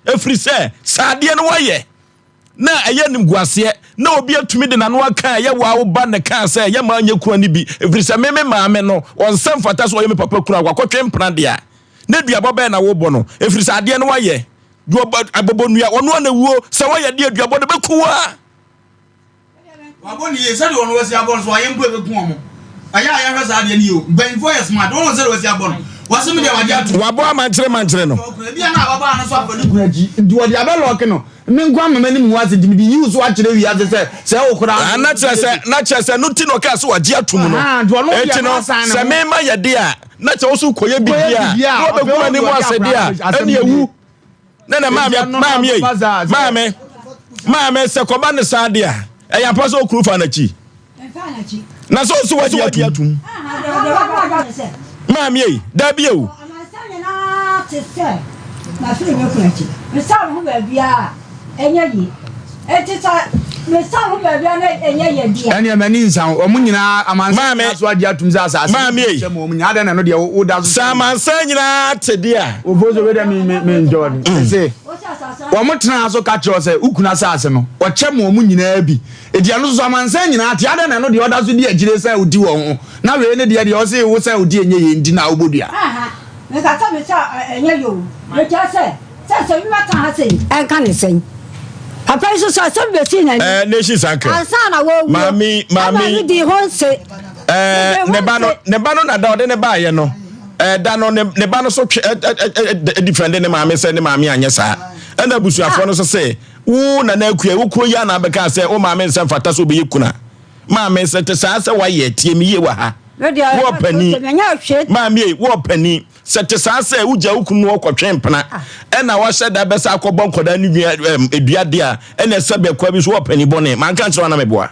Ɛfiri sɛ, saa adeɛ no wayɛ na ɛyɛ animguaseɛ na obi atumi de n'ano aka a ɛyɛ waa wo ba na ɛkaa sɛ ɛyɛ maa nyɛ kunu no bi ɛfiri sɛ me me maame no ɔnsɛ mfata sɛ ɔyɛ me papa kunu a wakɔtwe mpena deɛ a na duabɔ bɛn na wobɔ no ɛfiri sɛ adeɛ no wayɛ duabɔ abɔbɔ nnua ɔno a na wuo sɛ wayɛ deɛ duabɔ no bɛku wo a. Wabɔ ne yie sɛdeɛ ɔno wasi abɔ no so ayɛ mpo ɛbɛku wɔn ɛyɛ a yɛhwɛ saa adeɛ no yie o mpanyinfoɔ yɛ smart wɔn sɛdeɛ wasi abɔ no wɔse me deɛ wagye ato. Wabɔ amankyere mankyere no. Ebi a na ababaa no so afa ne kunu akyi nti wɔde abɛ lɔɔke no me nko ama m'anim ngu ase nti mede yiw so akyerɛ wiase sɛ sɛ wo koraa. Ah, na kyerɛ sɛ na kyerɛ sɛ no ti na ɔkaa sɛ wagye atum no. Ahaa, nti ɔno deɛ Enti no no asan ne sɛ ho. mema yɛ de a na kyerɛ wo so kɔyɛ Kɔyɛ biribi a biribi a, na wɔbɛgu afei m'anim ɔde ase de a akora no ɛne asɛm ewu. nie. Ne na maame maame ei maame maame sɛ kɔba ne saa de a ɛyɛ ampa sɛ okunu fa n'akyi na sɛ ɔso wadi atum maame ei dabi o. Ɛnneɛ m'ani nsa wo. Wɔn nyinaa amansan Maame, nyinaa so agye atum sɛ asase maame ei. kyɛ ma wɔn nyinaa. Adɛn na ɛno deɛ woda so Sɛ amansan nyinaa te deɛ a. Ofo so wei deɛ me me me njɔ no. Ɛsɛ wɔn tenaa so ka kyerɛ sɛ wo kunu asase no ɔkyɛ ma wɔn nyinaa bi. Eti ɛno nso so amansan nyinaa te. Adɛn na ɛno deɛ ɔda so di akyire sɛ odi wɔn ho. Na wei ne deɛ deɛ ɔse wo sɛ odi ɛnyɛ yie nti na wobɔ dua. Mekasa me sɛ ɛnyɛ yie o. Mekyerɛ sɛ. Sɛ sɛ obi bɛka ha sei, ɛnka ne sɛn? Papa yi nso so asɛm bɛsii n'anim. Eh, Nations Uncle. Ansa na wɔwuo. Maame, maame. Ɛma no dii ho nse. Eh, ne ba no, ne ba no na da ɔde ne baayɛ no. Eh, da no ne ne ba no so twe eh, eh, eh, eh, defend ne maame sɛ ne maame anyɛ saa. Ɛna abusuafoɔ no so sɛ wo nana akua wo kuro yi ana abɛka sɛ wo maame nsɛ mfata sɛ wobɛyɛ kuna. Maame sɛ te saa sɛ wayɛ tie me yie wɔ ha. Wo ɔpani. Maame ei, wo ɔpani. Sɛ ɛte saa sɛ wogya wo kunu no ɔkɔtwe mpena ɛna wahyɛ da bɛsa akɔbɔ nkwadaa no nua ɛm dua de a ɛna ɛsɛ bɛ kwa bi so wɔ panin bɔne manka nkyerɛ wo na meboa.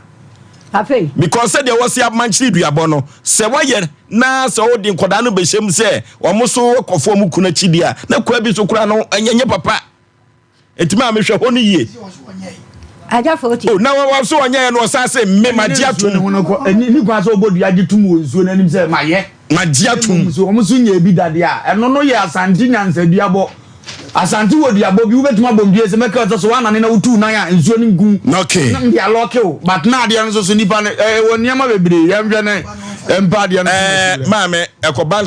Afei. Because sɛdeɛ wɔsi amankyere duabɔ no sɛ wayɛ na sɛ wode nkwadaa no bɛhyɛ mu sɛ wɔn so kɔfo wɔn kunu akyi deɛ a na kwa bi so koraa no ɛnyɛ nyɛ papa. Enti maa mehwɛ hɔ no yie. Agya fo ti. Oh, na wɔn so wɔnyɛ yɛ no ɔsan se me magye atum. Ɛni ni kwan sɛ ɔbɔ dua gye tum wɔ nsuo n'anim sɛ mayɛ. Magye atum. So wɔn so nyɛ ebi dadeɛ a ɛno no yɛ Asante nyansaduabɔ. Asante wɔ duabɔ bi wobɛtumi abɔ ndua sɛ mɛka sɛ so woanane na wotuu nan a nsuo no ngu. Okay. Na mede alɔke wo but na adeɛ no nso so nipa no ɛwɔ nneɛma bebree yɛnhwɛ ne mpa adeɛ no. Ɛɛ maame ɛkɔba.